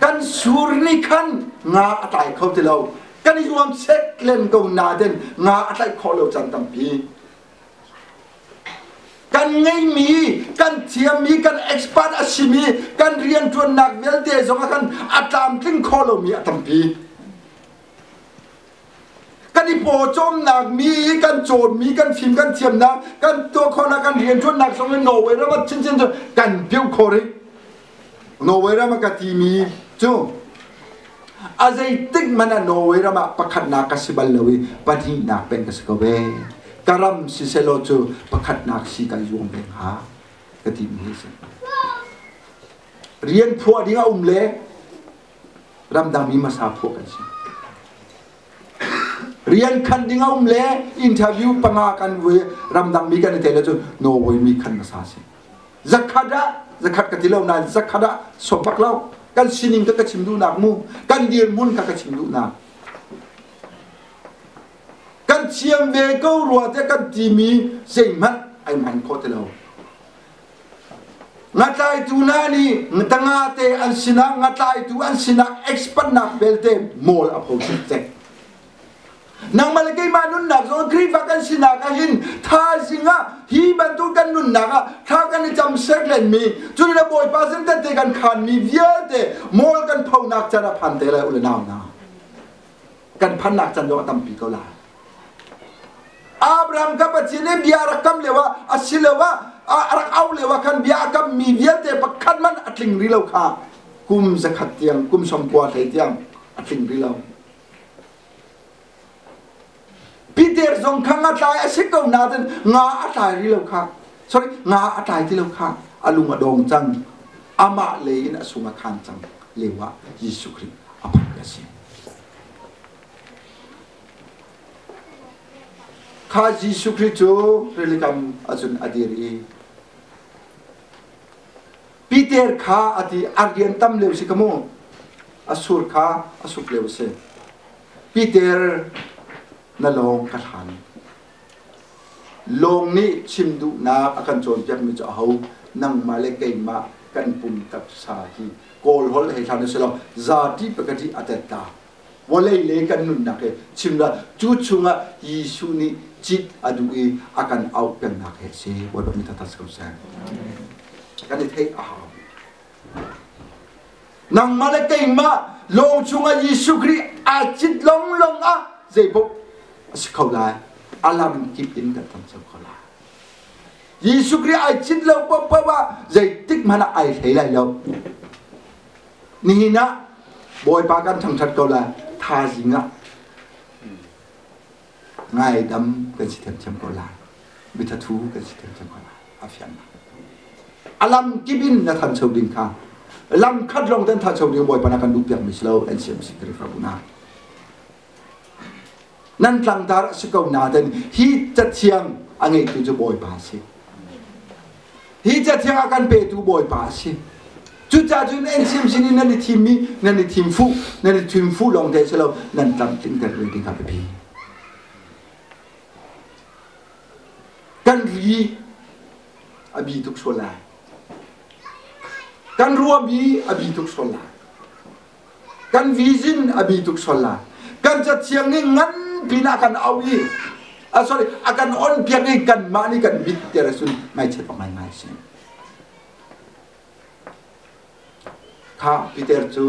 Kan sur nih khan nga a tlai kho ti lo. Kan i zuam sek len ko nain nga a tlaih khawh lo caan tampi. Kan ngeimi, kan thiammi, kan expert a simi, kan rianṭuannak vialte zong ah khan a tlamtling khawh lomi a tampi. Kan i pawcawmnak mi, kan cawnmi, kan fim, kan thiamnak, kan tuah khawhnak, kan rianṭuannak zong in Norway ram ah chinchin cu kan piu kho rih. Norway ram a ka timi cu a zeitik hmanh ah Norway ram ah pakhatnak ka si bal lo i pahnihnak peng ka si ko ve. Ka ram siselaw cu pakhatnak si kai zuam ve hnga ka timi hi a si. Rian phuah ding a um le ramdang mi hmasa phuah kan si. Rian khan ding a um le interview panga kan vui ramdang mi kan i tel ahcun Norway mi khan hmasa si. Zakhat ah zakhat ka ti lo nain zakhat ah sawm bak lo. Kan sining ka ka chim duhnak mu. Kan dirhmun ka ka chim duhnak. Kan thiam ve ko rua te kan timi zeihmanh ai hman khawh ti lo. Ngatlaitu hna nih tanga te an sinah ngatlaitu an sinah expert nak belte mawl a pho cek. Nangmah le keimah nunnak zong Khrihfa kan sinak ah hin thaizing ah hi bantuk kan nunnak ah thla kan i cam sek lenmi cun le Bawipa sin tette kan khanmi vialte mawl kan phonak can a phan te lai u le nau hna. Kan phannak can zong a tampi ko lai. Abraham ka Pathian nih bia rak kam lio ah asiloah a rak auh lio ah khan bia a kammi vialte pakhat man a tling rih lo kha kum zakhat tiang kum sawmkua hlei tiang a tling rih lo. Peter zong kha nga tlai a si ko nain nga a tlai rih lo kha sorry nga a tlai ti lo kha a lung a dong cang amah lei in a sung a khan cang lio ah Jesuh Khrih a phak a si. Kha Jesuh Khrih cu rilikam ahcun a dir i Peter kha a ti a rian tam lio si ka mu a sur kha a suk lio si Peter na lawng ka hlan lawng nih chim duhnak a kan cawnpiakmi cu aho nangmah le keimah kan pum taksa hi kawl holh hei hlan si lo zati pakati a tetta vawlei le kan nunnak he chim la cu chungah Jesuh nih cit a duh i a kan auh pengnak he si Bawipa mi thatha si ko seh kan i theih a hau nangmah le keimah lawng chungah Jesuh Khrih aa cit longlong ah zeipaoh a si kho lai a lam kip in kan thancho kho lai Jesuh Khrih ai cit lo paohpaoh ah zeitik hmanh ah ai hlei lai lo Nihin ah Bawipa kan thangṭhat ko lai. Thaizing ah ngaidam kan si thiamthiam ko lai. Mithathu kan si thiamthiam ko lai. A fiang lai. A lam kip in na thancho ding kha lam khat lawng ten thancho ding Bawipa na kan duh piak mi si lo NCMC Khrihfabu na. Nan tlangtar a si ko nain hi cathiang a ngeitu cu Bawipa a si. Hi cathiang a kan petu Bawipa a si. Cucaah cun NCMC nih nan i thimmi nan i thim fuh nan i thim fuh lawng te si lo nan tlamtlinter ve ding a biapi. Kan ri a bi tuk sual lai. Kan ruahmi a bi tuk sual lai. Kan vision a bi tuk sual lai. Kan cathiang nih nganpi in a kan auh i sorry a kan on piak i kanmah nih kan mit ter cun ngaihchiat awk ngaingai a si. Kha Peter cu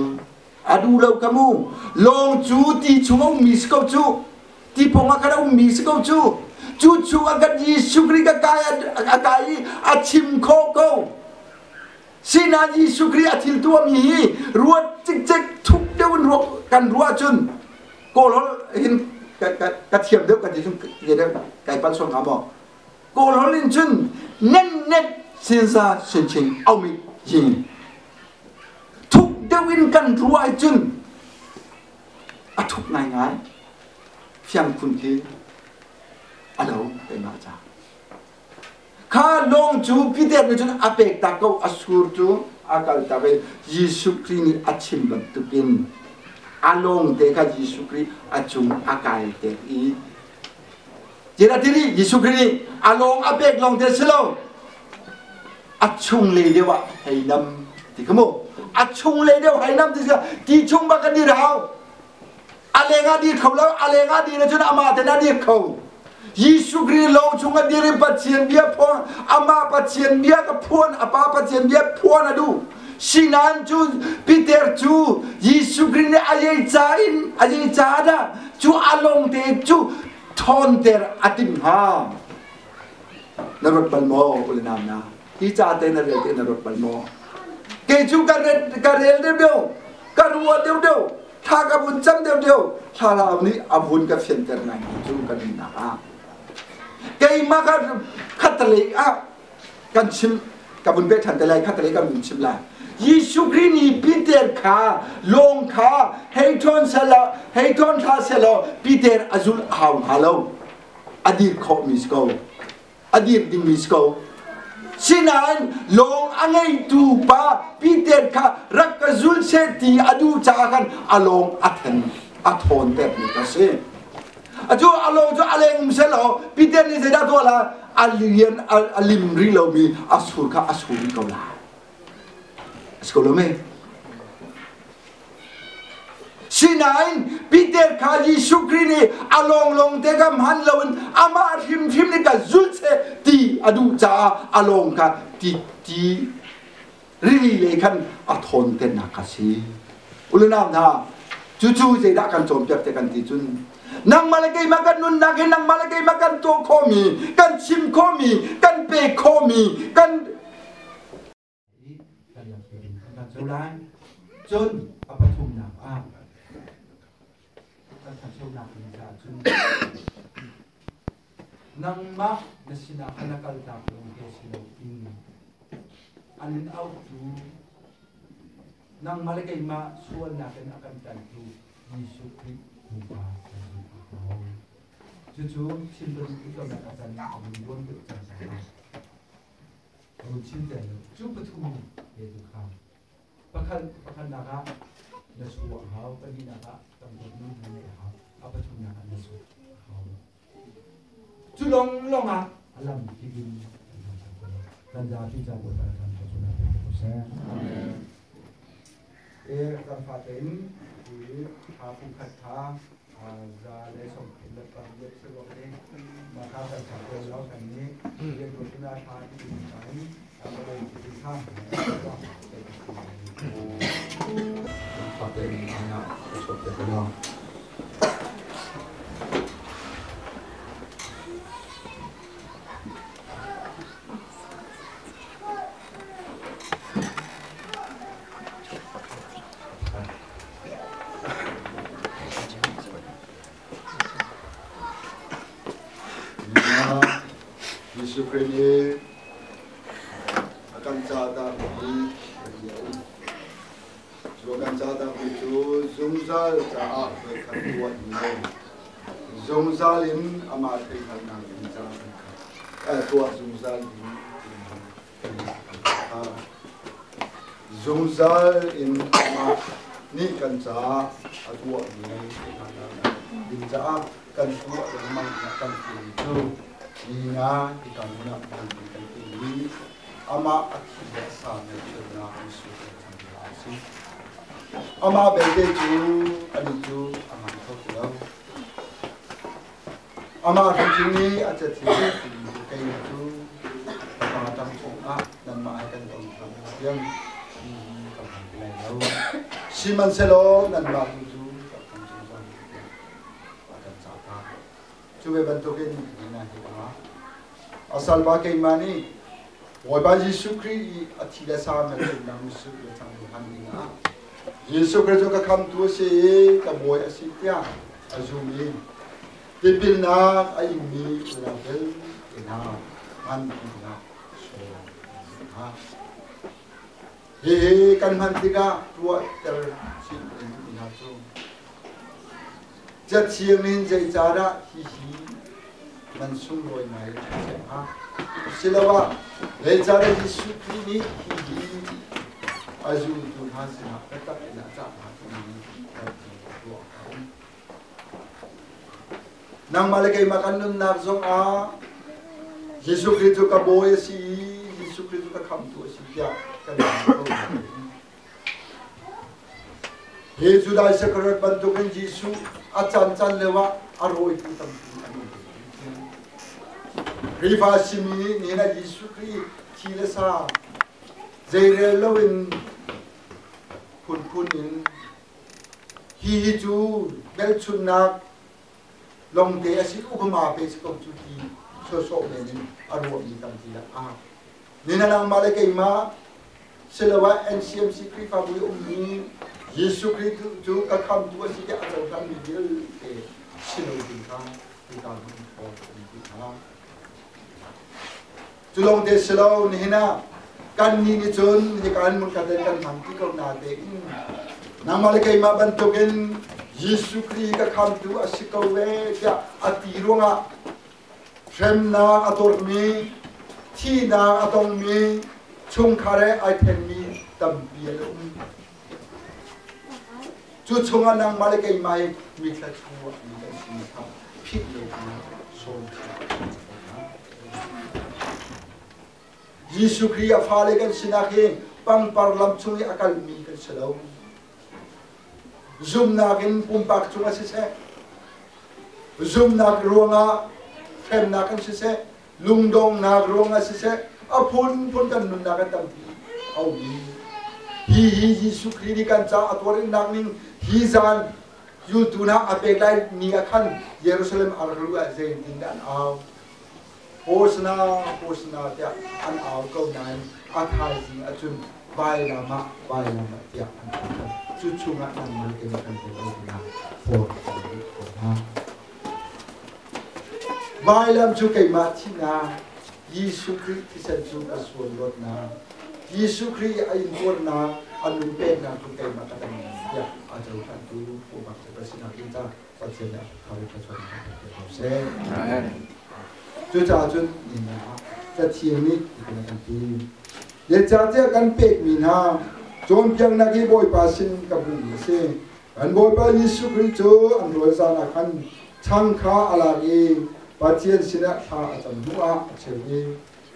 a duh lo ka mu. Lawng cu ti chung a ummi si ko cu. Ti pong ah khan a ummi si ko cu. Cu chung ah kan Jesuh Khrih ka kai a kai i a chim khawh ko. Sinain Jesuh Khrih a thil tuahmi hi ruat cikcek thuk deuh in ruah kan ruah cun Kawl holh hin ka thiam deuh ka ti cun kai palh sual hnga maw? Kawl holh in cun nen net sinsa sinching aumi jing thuk deuh in kan ruah cun a thuk ngaingai fiang phun khi a lo keimah ca kha lawng cu Peter nih cun a pek tak ko a sur cu a kal tak i Jesuh Khrih nih a chim bantukin a lawng te kha Jesuh Khrih a cung a kai ter i Tiah ti nih Jesuh Khrih nih a lawng a pek lawng te si lo a chung lei deuh ah hei nam ti kha mu a chung lei deuh hei nam ti si ti chung bak a dir hau a leng ah dir kho lo a leng ah dir ahcun amah ten a dir kho Jesuh Khrih lawng chung a dir i Pathian bia phuan amah Pathian bia ka phuan a pa Pathian bia phuan a duh Sinain cu Peter cu Jesuh Khrih nih a yei ca in a yei ca dah cu a lawng te cu ṭhawnter a timh hnga. Na ruat bal maw u le nau na? Hi ca te na rel te na ruat bal maw? Kei cu ka rel ka rel deuh deuh, ka ruah deuh deuh, thla ka vun cam deuh deuh, thlarau nih a vun ka fianter ngai cu ka nunnak ah. Keimah ka khatalei ah kan chim ka vun pek ṭhan te lai khatalei kan vun chim lai Jesuh Khrih nih Peter kha lawng kha hei ṭhawn selaw hei ṭhawn hlah selaw Peter a zulh a hau hnga lo a dir khawhmi si ko a dir dingmi si ko sinain lawng a ngeitu pa Peter kha rak ka zul seh ti a duh caah khan a lawng a then a thawntermi ka si Atu a lawng cu a leng um selaw Peter nih zeidah tuah la a lian a lim rih lomi a sur kha a sur rih ko lai. A si ko lo me? Sinain Peter kha Jesuh Khrih nih a lawnglawng te ka hman loin amah hrimhrim nih ka zulh seh ti a duh caah a lawng kha ti ti rili lei khan a thawntennak kha si. Ulunau hna, cucu zeidah kan cawnpiak te kan ti cun nangmah le keimah kan nunnak hi nangmah le keimah kan tuah khawhmi, kan chim khawhmi, kan pek khawhmi, kan kan co lai. Cun a pathumnak ah kan thanchonak ding caah cun Nangmah na sinah khan a kaltak lawng te si loin an in auhtu nangmah le keimah sualnak in a kan tlanhtu Jesuh Khrih hmuka kan zumh a hau. Cucu chim ka duh tuk lonak a can a vun ruan deuh cang caah ka vun chim te lo. Cu pathum he tu kha pakhat pakhatnak ah na suah a hau, pahnihnak ah tam deuh nun na ngeih a hau, a pathumnak ah na suah a hau. Cu lawnglawng ah a lam kip in kan zapi ca Bawipa kan thluachuahnak pe ko seh. E kan fate in i thla phu khat kha za le som khat le pang le se te ma kha kan sa ko lo kan ni le ko tuna tha ti tin kai kan ba ti tin kha fate in ana ko te ko Jesuh Khrih nih a kan caah mi a um. Cu kan catakmi cu zungzal caah voikhat tuah lo. Zungzal in amah theihhngalhnak ding caah kan tuah zungzal ding. Zungzal in amah nih kan caah a tuahmi ding caah kan tuah lengmang tiah kan timi cu nihin ah hika hmun ah kan kan timi amah a thi le a sa ngaihchiatnak Jesuh kan cang a si. Amah belte cu anih cu a ngang kho ti lo. Amah hrimhrim nih a cathiang timi cu kei cu ka pa ṭang chungah nanmah he kan ton ṭhan tiang ka hman ti lai lo. Sihmanhsehlaw nanmah tu cu ka ṭang zungzal tiah a kan cah ta. Cu ve bantukin nina hi a salpa keimah nih Bawipa Jesuh Khrih i a thi le sa hmelchunhnak mitsur le chang hman dingah Jesuh Khrih cu ka khamtu a si i ka bawi a si tiah a zum i tipilnak a ingmi unau vialte hna hman dingah sawm hna. Hihi kan hman tikah tuahter chin ding hna cu Cathiang in zeicahdah hihi man sunglawi ngai a si hnga? Asiloah zeicahdah Jesuh Khrih nih hihi a zultu hna sinah biatak in a cah hna timi kan tuah a um. Nangmah le keimah kan nunnak zongah Jesuh Khrih cu ka bawi a si i Jesuh Khrih cu ka khamhtu a si tiah kan ko. Hi Judah Isakariot bantukin Jesuh a cancan lioah a rawitu tampi an um. Khrihfa simi nih nihin ah Jesuh Khrih thi le sa zeirel loin phunphun in hihi cu belchunnak longte a si upama pe si ko cu ti sawsawh men in a ruahmi tampi ah Nina nangmah le keimah siloah NCMC Khrihfabu i ummi Jesuh Khrih cu ka khamtu a si tiah a cohlangmi vialte si lo ding kha hika hmun thaw kan ti hna. Cu lawng te si lo nihin ah kannih nih cun hika in hmunkhat in kan hmang ti ko na tein nangmah le keimah bantukin Jesuh Khrih ka khamtu a si ko ve tiah a ti ruangah Hremnak a tuarmi, thihnak a tongmi, chungkhar he ai thenmi tampi an um. Cu chungah nangmah le keimah hi mithla chuahmi kan si kha philh lo sawm Jesuh Khrih a fale kan sinak hi pangpar lam chung i a kalmi kan si lo. Zumnak in pumpak cungah siseh, zumnak ruangah hremnak kan siseh, lungdongnak ruangah siseh, a phunphun kan nunnak kan tampi a um. Hi hi Jesuh Khrih nih kan caah a tuarinnak ning hi zan zultu hna a pek lai ni ah khan Jerusalem a rak luh ah zeitin dah an au? Hosana, Hosana tiah an au ko nain a thaizing ahcun vailam ah vailam ah tiah an au. Cu chungah nangmah le keimah kan tel lo dingah forh kan duh ko hna. Vailam cu keimah thihnak, Jesuh Khrih thisen cu ka sual luatnak, Jesuh Khrih a intuarnak, a nun peknak cu keimah ka dam tiah a cohlantu pumak cu ka sinak ding ca Pathian nih a thar thluachuah in kan pe ko seh. Cucaah cun nihin ah Cathiang nih hitin a kan ti. Zeicahtiah kan pekmi hna cawnpiaknak hi Bawipa sin ka hmuhmi a si. Kan Bawipa Jesuh Khrih cu an rawl zan ah khan chang kha a lak i Pathian sinah thla a cam hnuah a cheu i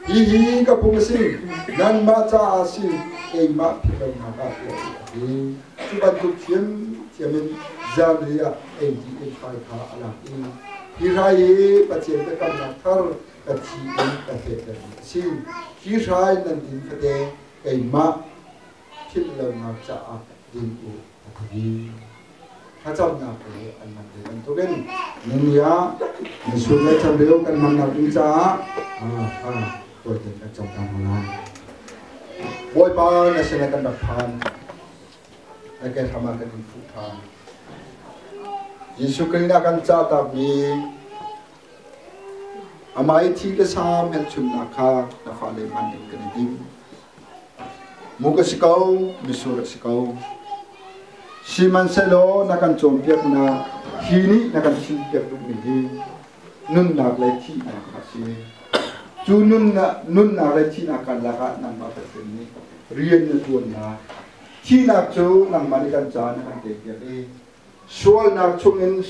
hihi ka pum a si, nanmah caah a si, keimah philhlonak ah tuah u a ti. Cu bantuk thiamthiam in zanri ah ei dih in hrai kha a lak i hi hrai hi Pathian biakamnak thar ka thi in ka fehtermi a si. Hi hrai nan din fate keimah philhlonak caah din u a ti. Thlacamnak le an hman ve bantukin nini ah misul le changreu kan hmannak ding caah thla tawite kan cam ta hna lai. Bawipa na sinah kan rak phan. Na ke hram ah kan in fuh ṭhan. Jesuh Khrih nih a kan cahtakmi amah i thi le sam hmelchunhnak kha na fale hman ding kan i tim. Muk a si ko, misur a si ko. Sihmanhsehlaw na kan cawnpiaknak hi nih na kan chimpiak duhmi hi nunnak le thihnak a si. Cu nunnak le thihnak karlak ah nangmah Pathian nih rian na ṭuannak, thihnak cu nangmah nih kan caah na kan pekpiak i sualnak chungin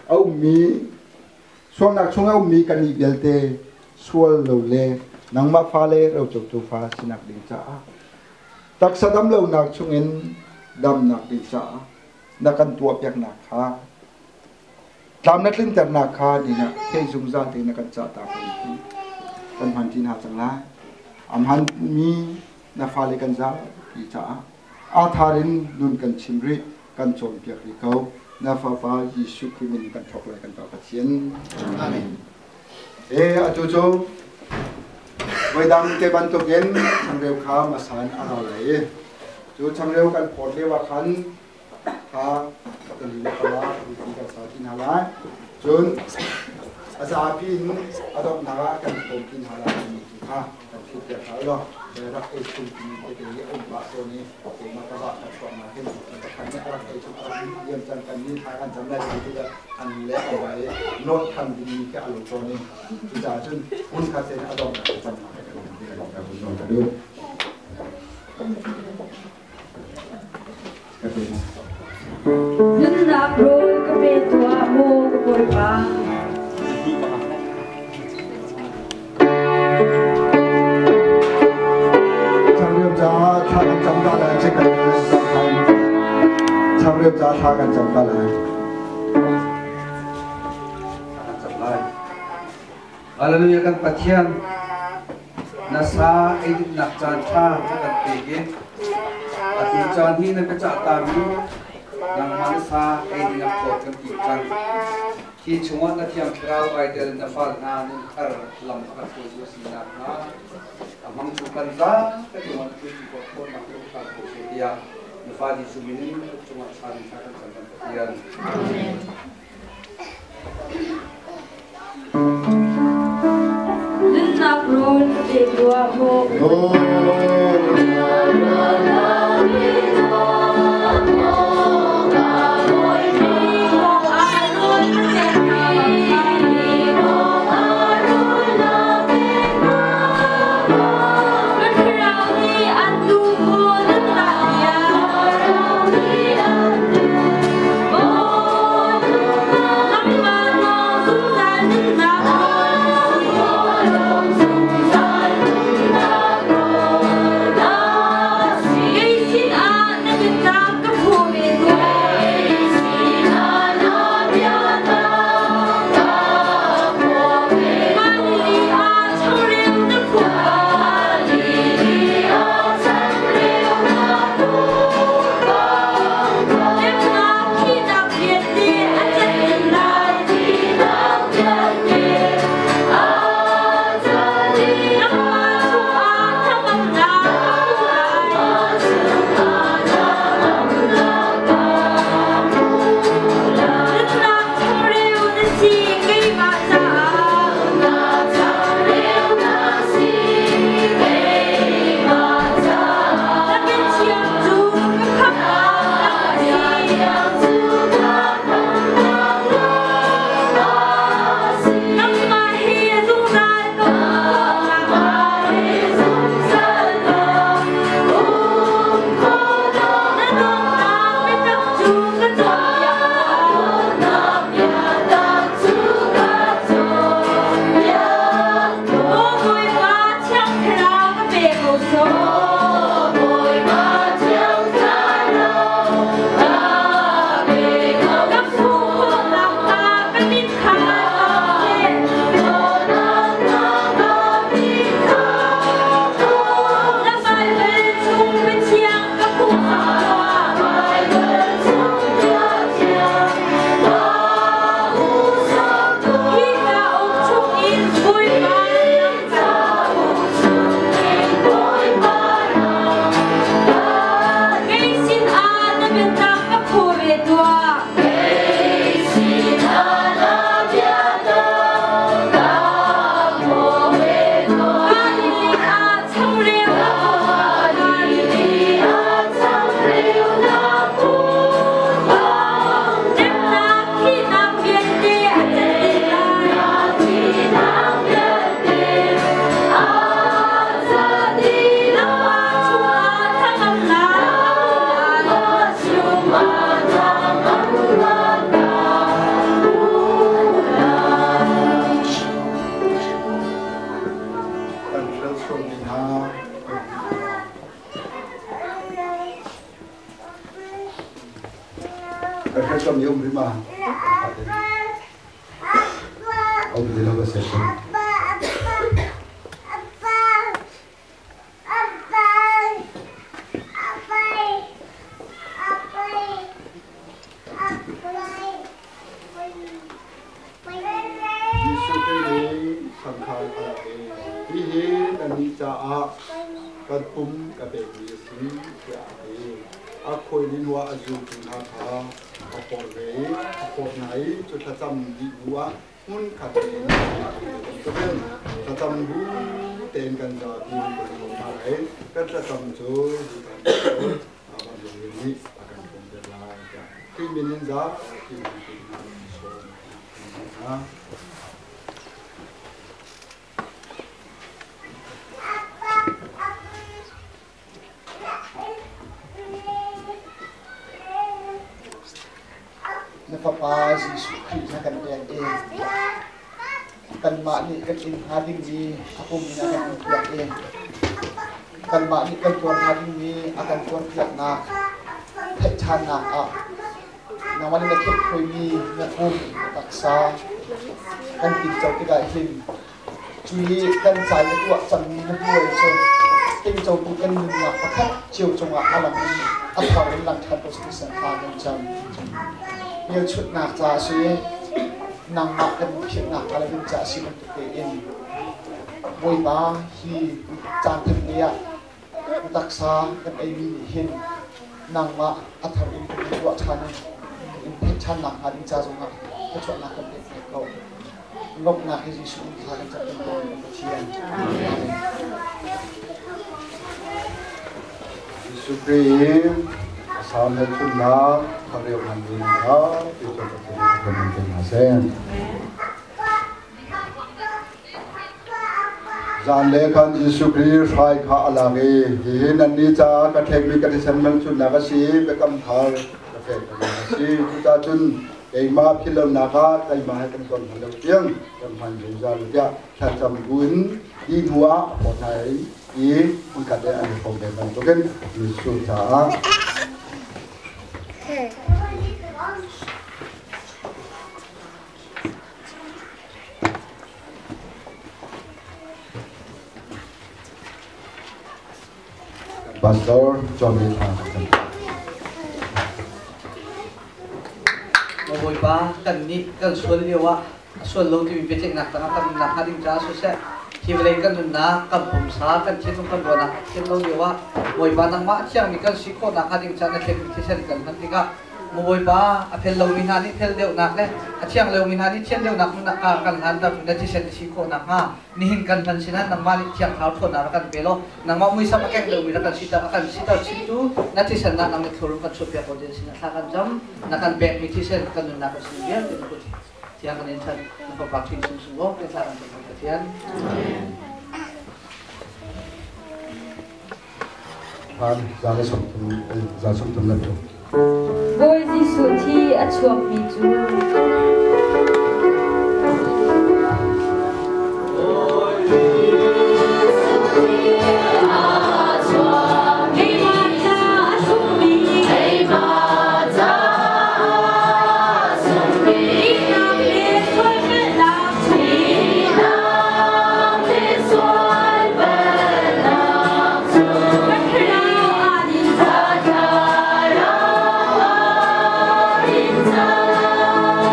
a ummi sualnak chung a ummi kannih vialte sual lo le nangmah fale rocotu fa sinak ding caah taksa damlonak chungin damnak ding caah na kan tuahpiaknak kha tlam na tlinternak kha ni na theih zungzal te na kan cah ta ko hi kan hman ti hna cang lai. A hmanmi na fale kan za ti caah aa thar in nun kan chim rih, kan cawnpiak rih ko. Na Fapa Jesuh Khrih min kan thawk lai, kan Pa Pathian. Amen. E atu cu voidang te bantukin changreu kha masan a ra lai i cu changreu kan phawt lio ah khan kha kan le pala ti kan sa ti hna lai. Cun a zapi in a donghnak ah kan phawm ti hna lai timi tu kha kan phit piak hna law rak ei chung timi tete hi a um pah tawn i keimah ka vah ka chuah nak hin pakhat nih a rak ei chung a rak liam cang, kan ni thla kan cam lai ti tikah an le an va i nawt than dingmi khi a lo tawn i cucaah cun hmun khat tein a donghnak a cam nak kan kan ka duh. Nunnak rawl ka pe tuah, maw ka Bawipa. Changreu caah thla kan cam ta lai, check kan changreu caah thla kan cam ta lai. Kan cam lai. Hallelujah, kan Pathian, na sa ei nak caan ṭha na kan pek i atu caan hi na biacah tami nangmah na sa ei ding ah phawt kan tim cang. Hi chungah na Thiang Thlarau ai tel na fal hna nun thar lam a kan hruaitu a si nakhnga a hmangtu kan za ka cungah na tlun khawh khawhnak te hram ko seh tiah na fa Jesuh min in cungah chan thla kan cam, kan Pathian. Amen. Nunnak rawl ka pe tuah, maw. Kan thlarau nih an duh maw nunnak bia. Kan kan chom yum rima. Au bi lo ba se. Jesuh Khrih nih sangkhal a rak i hihi nannih caah kan pum ka pekmi a si tiah a ti. A khuai ni hnuah a zultu hna kha a forh ve i a forh hna i cu thlacam dih hnuah hmunkhat tein bantukin thlacam bu tein kan zapi in kan hmuh hna lai. Kan thlacam cu hi kan nih a kan hrawmter lai tiah Khrih min in zapi in kan sawm hna. Na Fapa Jesuh Khrih na kan pek i kanmah nih kan inn hnga dingmi a pum in a kan umpiak i kanmah nih kan tuar hnga dingmi a kan tuarpiaknak theih ṭhannak ah nangmah nih na khetkhuaimi na pum na taksa kan tinco tikah hin cu hi kan ca i na tuah cangmi na hmual cu tingcotu kan nunnak pakhat cio cungah a lang in a thar in lang ṭhan ko seh thla kan cam. Hmelchunhnak ca a si i nangmah kan philhnak hnga lo ding ca a si bantuk tein Bawipa hi caan than ah na taksa kan eimi nih hin nangmah a thar in kan tuah ṭhan in in theih ṭhannak hnga ding ca zongah thluachuahnak kan pek pek ko. Lawmhnak hi Jesuh in thla kan cam ko Pathian. Amen. Jesuh Khrih Asam he chunnak thareu hman ding kha ti cu Pathian kan in pe hna seh. Zan le khan Jesuh Khrih hrai kha a lak i hihi nannih caah ka ṭhekmi ka thisen hmelchunhnak a si i biakam thar ka pek a si. Cucaah cun keimah philhlonak ah keimah he kan ton hna lo tiang kan hman zungzal tiah thlacam buin di hnu ah a phawt hna i hmunkhat i an i hrawm ve bantukin Jesuh caah Pastor Johnny Thla kan Bawipa kan nih kan sual lio ah a sual lo timi biaceihnak tangah kan nunnak hnga ding caah siseh hi vawlei kan nunnak kan pumsa kan thinlung kan ruahnak a thian lo lio ah Bawipa nangmah a thiangmi kan si khawhnak hnga ding caah na thlenmi thisen kan hman tikah Bawipa a fel lomi hna nih fel deuhnak le a thiang lomi hna nih thian deuhnak nunnak kha kan hlanter na thisen na si khawh nakhnga nihin kan hman sinah nangmah nih thiang thlarau ṭhawnnak rak kan pe law nangmah muisam a keng lomi rak kan siter a kan siter chintu na thisen ah nang nih thlur kan chuahpiak ko ding sinah thla kan cam na kan pekmi thisen kan nunnak kan sin vialte na kut thiang kan in chan na fapa Khrih sung sung law thla kan cam Pathian. 133. Bawi Jesuh thi a chuakmi cu Keimah ca a sungmi Keimah ca a sungmi Ihnak le sualpalhnak Ihnak le sualpalhnak Ka thlarau aa din Ka thlarau aa din cang.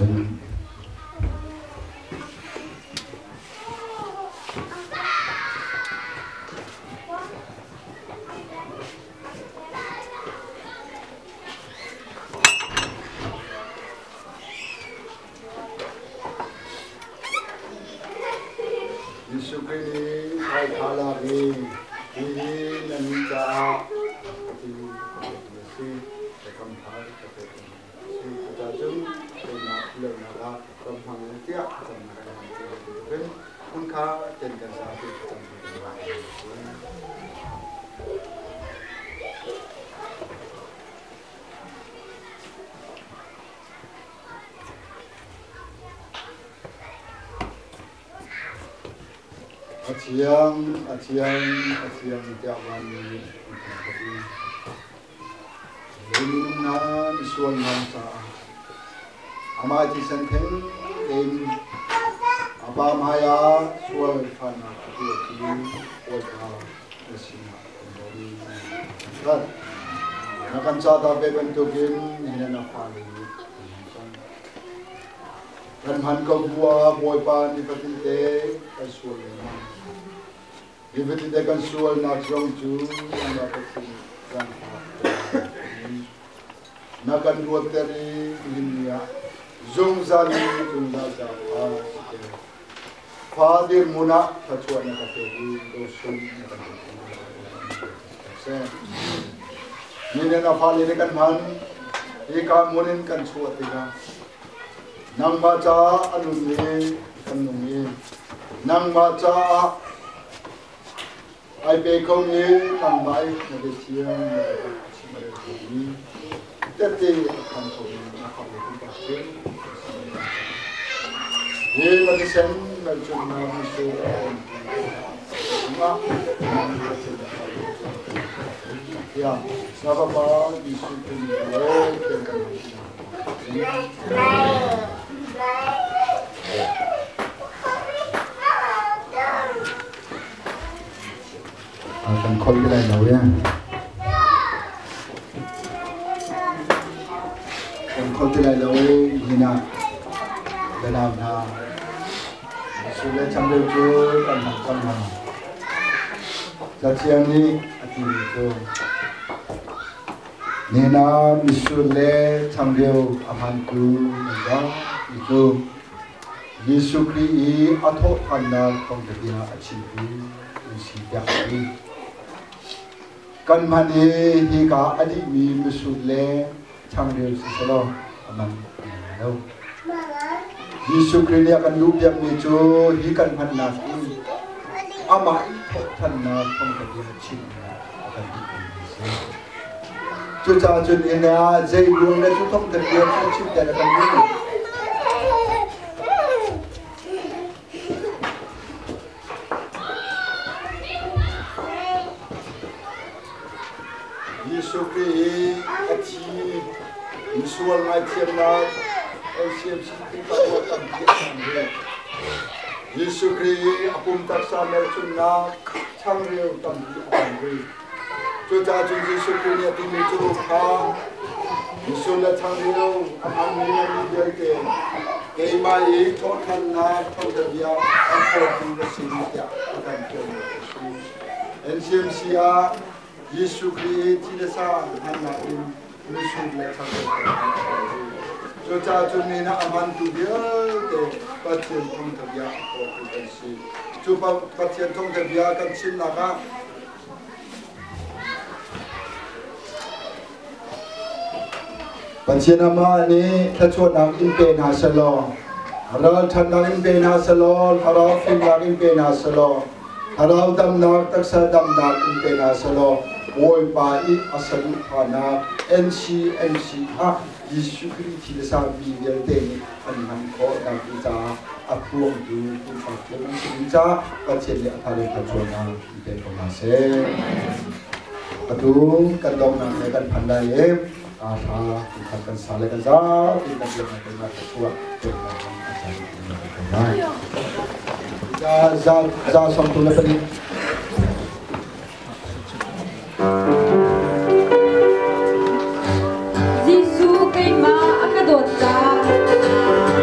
cun Jesuh Khrih nih thaikha lak i hihi nan caah a ti a si biakam thar ka pek hna a si. Cucaah cun teinak lonak ah ram hmang in tiah thlacamnak kan hman ti bantukin hmunkha ten kan zapi thlacam A thiang, a thiang, a thiang tiah vanmi nih an thangṭhat i lei minung hna misual hna caah amah thisen theng tein a Pa hmaiah sual fahnak a tuahtu Bawipa na sinah kan bawm. Kan Na kan cahtak ve bantukin nihin na fale nih an hman cang. Kan hman ko bu ah Bawipa nifatin te kan sual lengmang. Nifatin te kan sualnak zong cu nangmah Pathian zaangfah na kan ruatter i nihin ni ah zungzal in zungzal zaangfah si te. Fa dirhmun ah thluachuah na ka pek i dosun na kan pek. Nihin na fale nih kan hman hika hmun in kan chuah tikah nangmah caah a nun i kan nung i nangmah caah ai pe khomi nangmah i na biathiam na chim a rel khomi tette a khan khomi na fale pumpak cu hi na thisen melchunhnak mitsur a umtu cungah tiah na Fapa Jesuh Khrih lo ten kan kan khol lai lo ya kan khol ti lai lo hina bianau hna sule changreu cu kan hmang cang hna Cathiang nih a timi cu nina mitsur le changreu a hmantu nan zapi cu Jesuh Khrih i a thawhṭhannak thawngṭha bia a chimtu an si tiah a ti. Kan hman i hika a dihmi mitsur le changreu si selaw a man a ngei lo. Jesuh Khrih nih a kan duhpiakmi cu hi kan hmannak in amah i thawhṭhannak thawngṭha bia chimnak a kan duhmi a si. Cucaah cun inn ah zei ruang le cu thawngṭha bia cu chimter a kan duh. Jesuh Khrih hi a thi misual ngaithiamnak LCMC Khrihfabu tampi a hmang ve. Jesuh Khrih hi a pum taksa melchunhnak changreu tampi a hmang ve. Cucaah cun Jesuh Khrih nih a timi cu kha misual le changreu a hmangmi nan mi vialte keimah i thawhṭhannak thawngṭha bia a phawtu na si tiah a kan fialmi a si. NCMC ah Jesuh Khrih i thi le sa hmannak in mitsur le changreu Cucaah cun mi nih a hmantu vialte Pathian thawngṭha bia a phawtu kan si. Cu Pathian thawngṭha bia kan chimnak ah Pathian amah nih thluachuahnak in pe hna selaw, ralṭhatnak in pe hna selaw, thlarau fimnak in pe hna selaw, thlarau damnak, taksa damnak in pe hna selaw, Bawipa i a saduhthahnak NCMC kha Jesuh Khrih thi le sa mi vialte nih an hman khawh nak ding caah a phuangtu pumpak cio nan si ding caah Pathian nih a thar in thluachuahnak in pe ko hna seh. Atu kan donghnak he kan phan lai i hla kan kan sa le kan zapi kan biaknak kan nak chuah peknak a caan ko lai. Za za za 34. Jesuh keimah a ka dawt caah.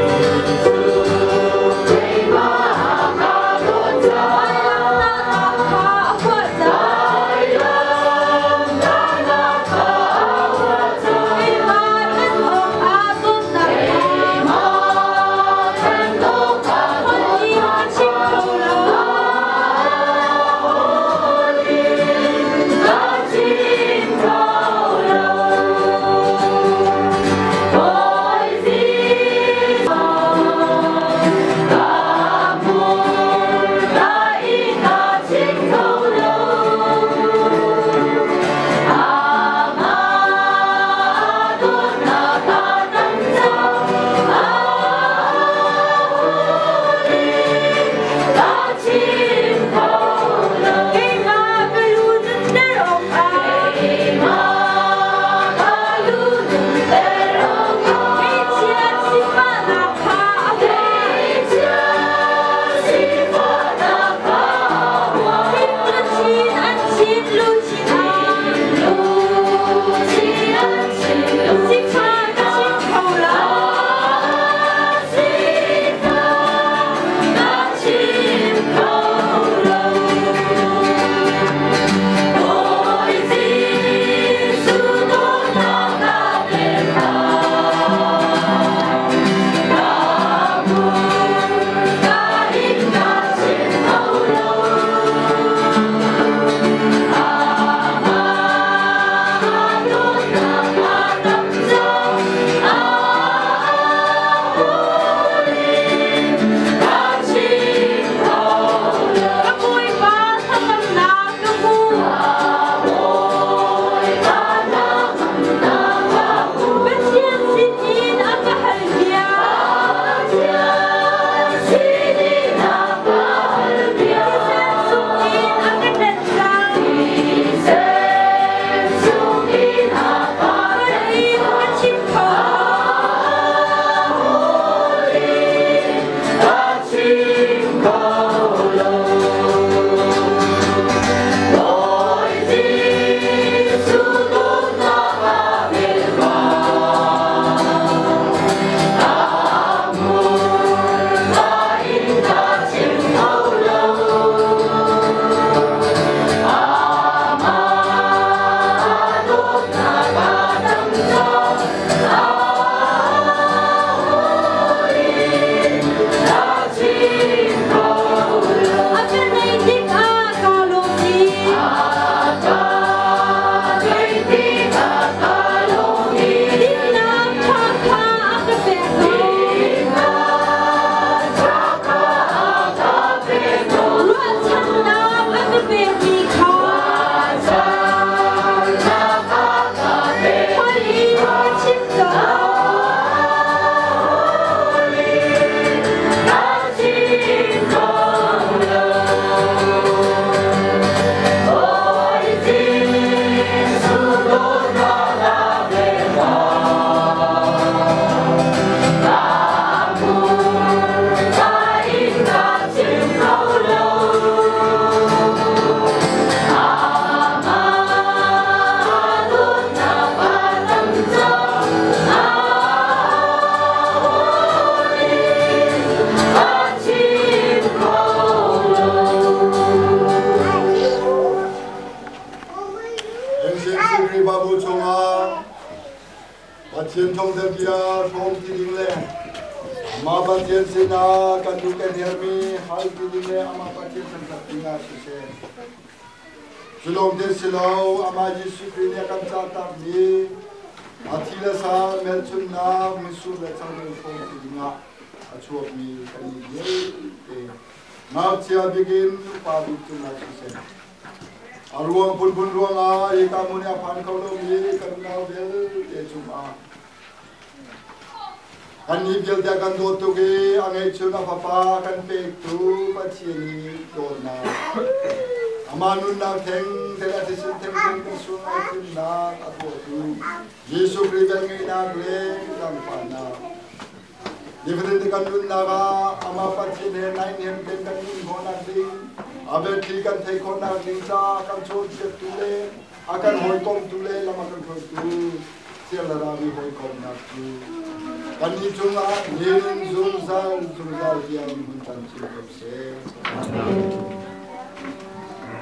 ti ding le amah Pathian sinah kan duh kan herhmi hal ti ding le amah Pathian thangṭhat dingah siseh. Cu lawng te si lo, amah Jesuh Khrih nih a kan cahtakmi a thi le sa hmelchunhnak mitsur le changreu hrawm ti dingah a chuakmi kan nih vialte ngakchia bik in upa bik cungah siseh. A ruang phunphun ruangah hika hmun i a phan kho lomi kan unau vialte cungah Kannih vialte a kan dawt tuk i a ngeihchun a Fapa kan pektu Pathian i dawtnak, amah nunnak thengtheng a thisen thengtheng kan sung ai thimnak a tuahtu Jesuh Khrih velngeihnak le zaangfahnak, nifatin te kan nunnak ah amah Pathian he naihniam tein kan nun khawhnak ding, a biathli kan theih khawhnak ding caah kan cawnpiaktu le a kan hawikomtu le lam a kan hruaitu Thiangthlarau i hawikomhnak cu kannih cungah nihin zungzal zungzal tiang hmun camcin ko seh.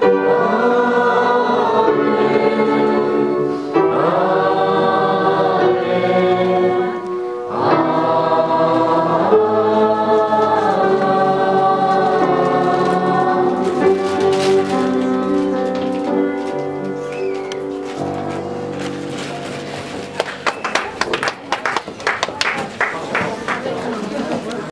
Amen.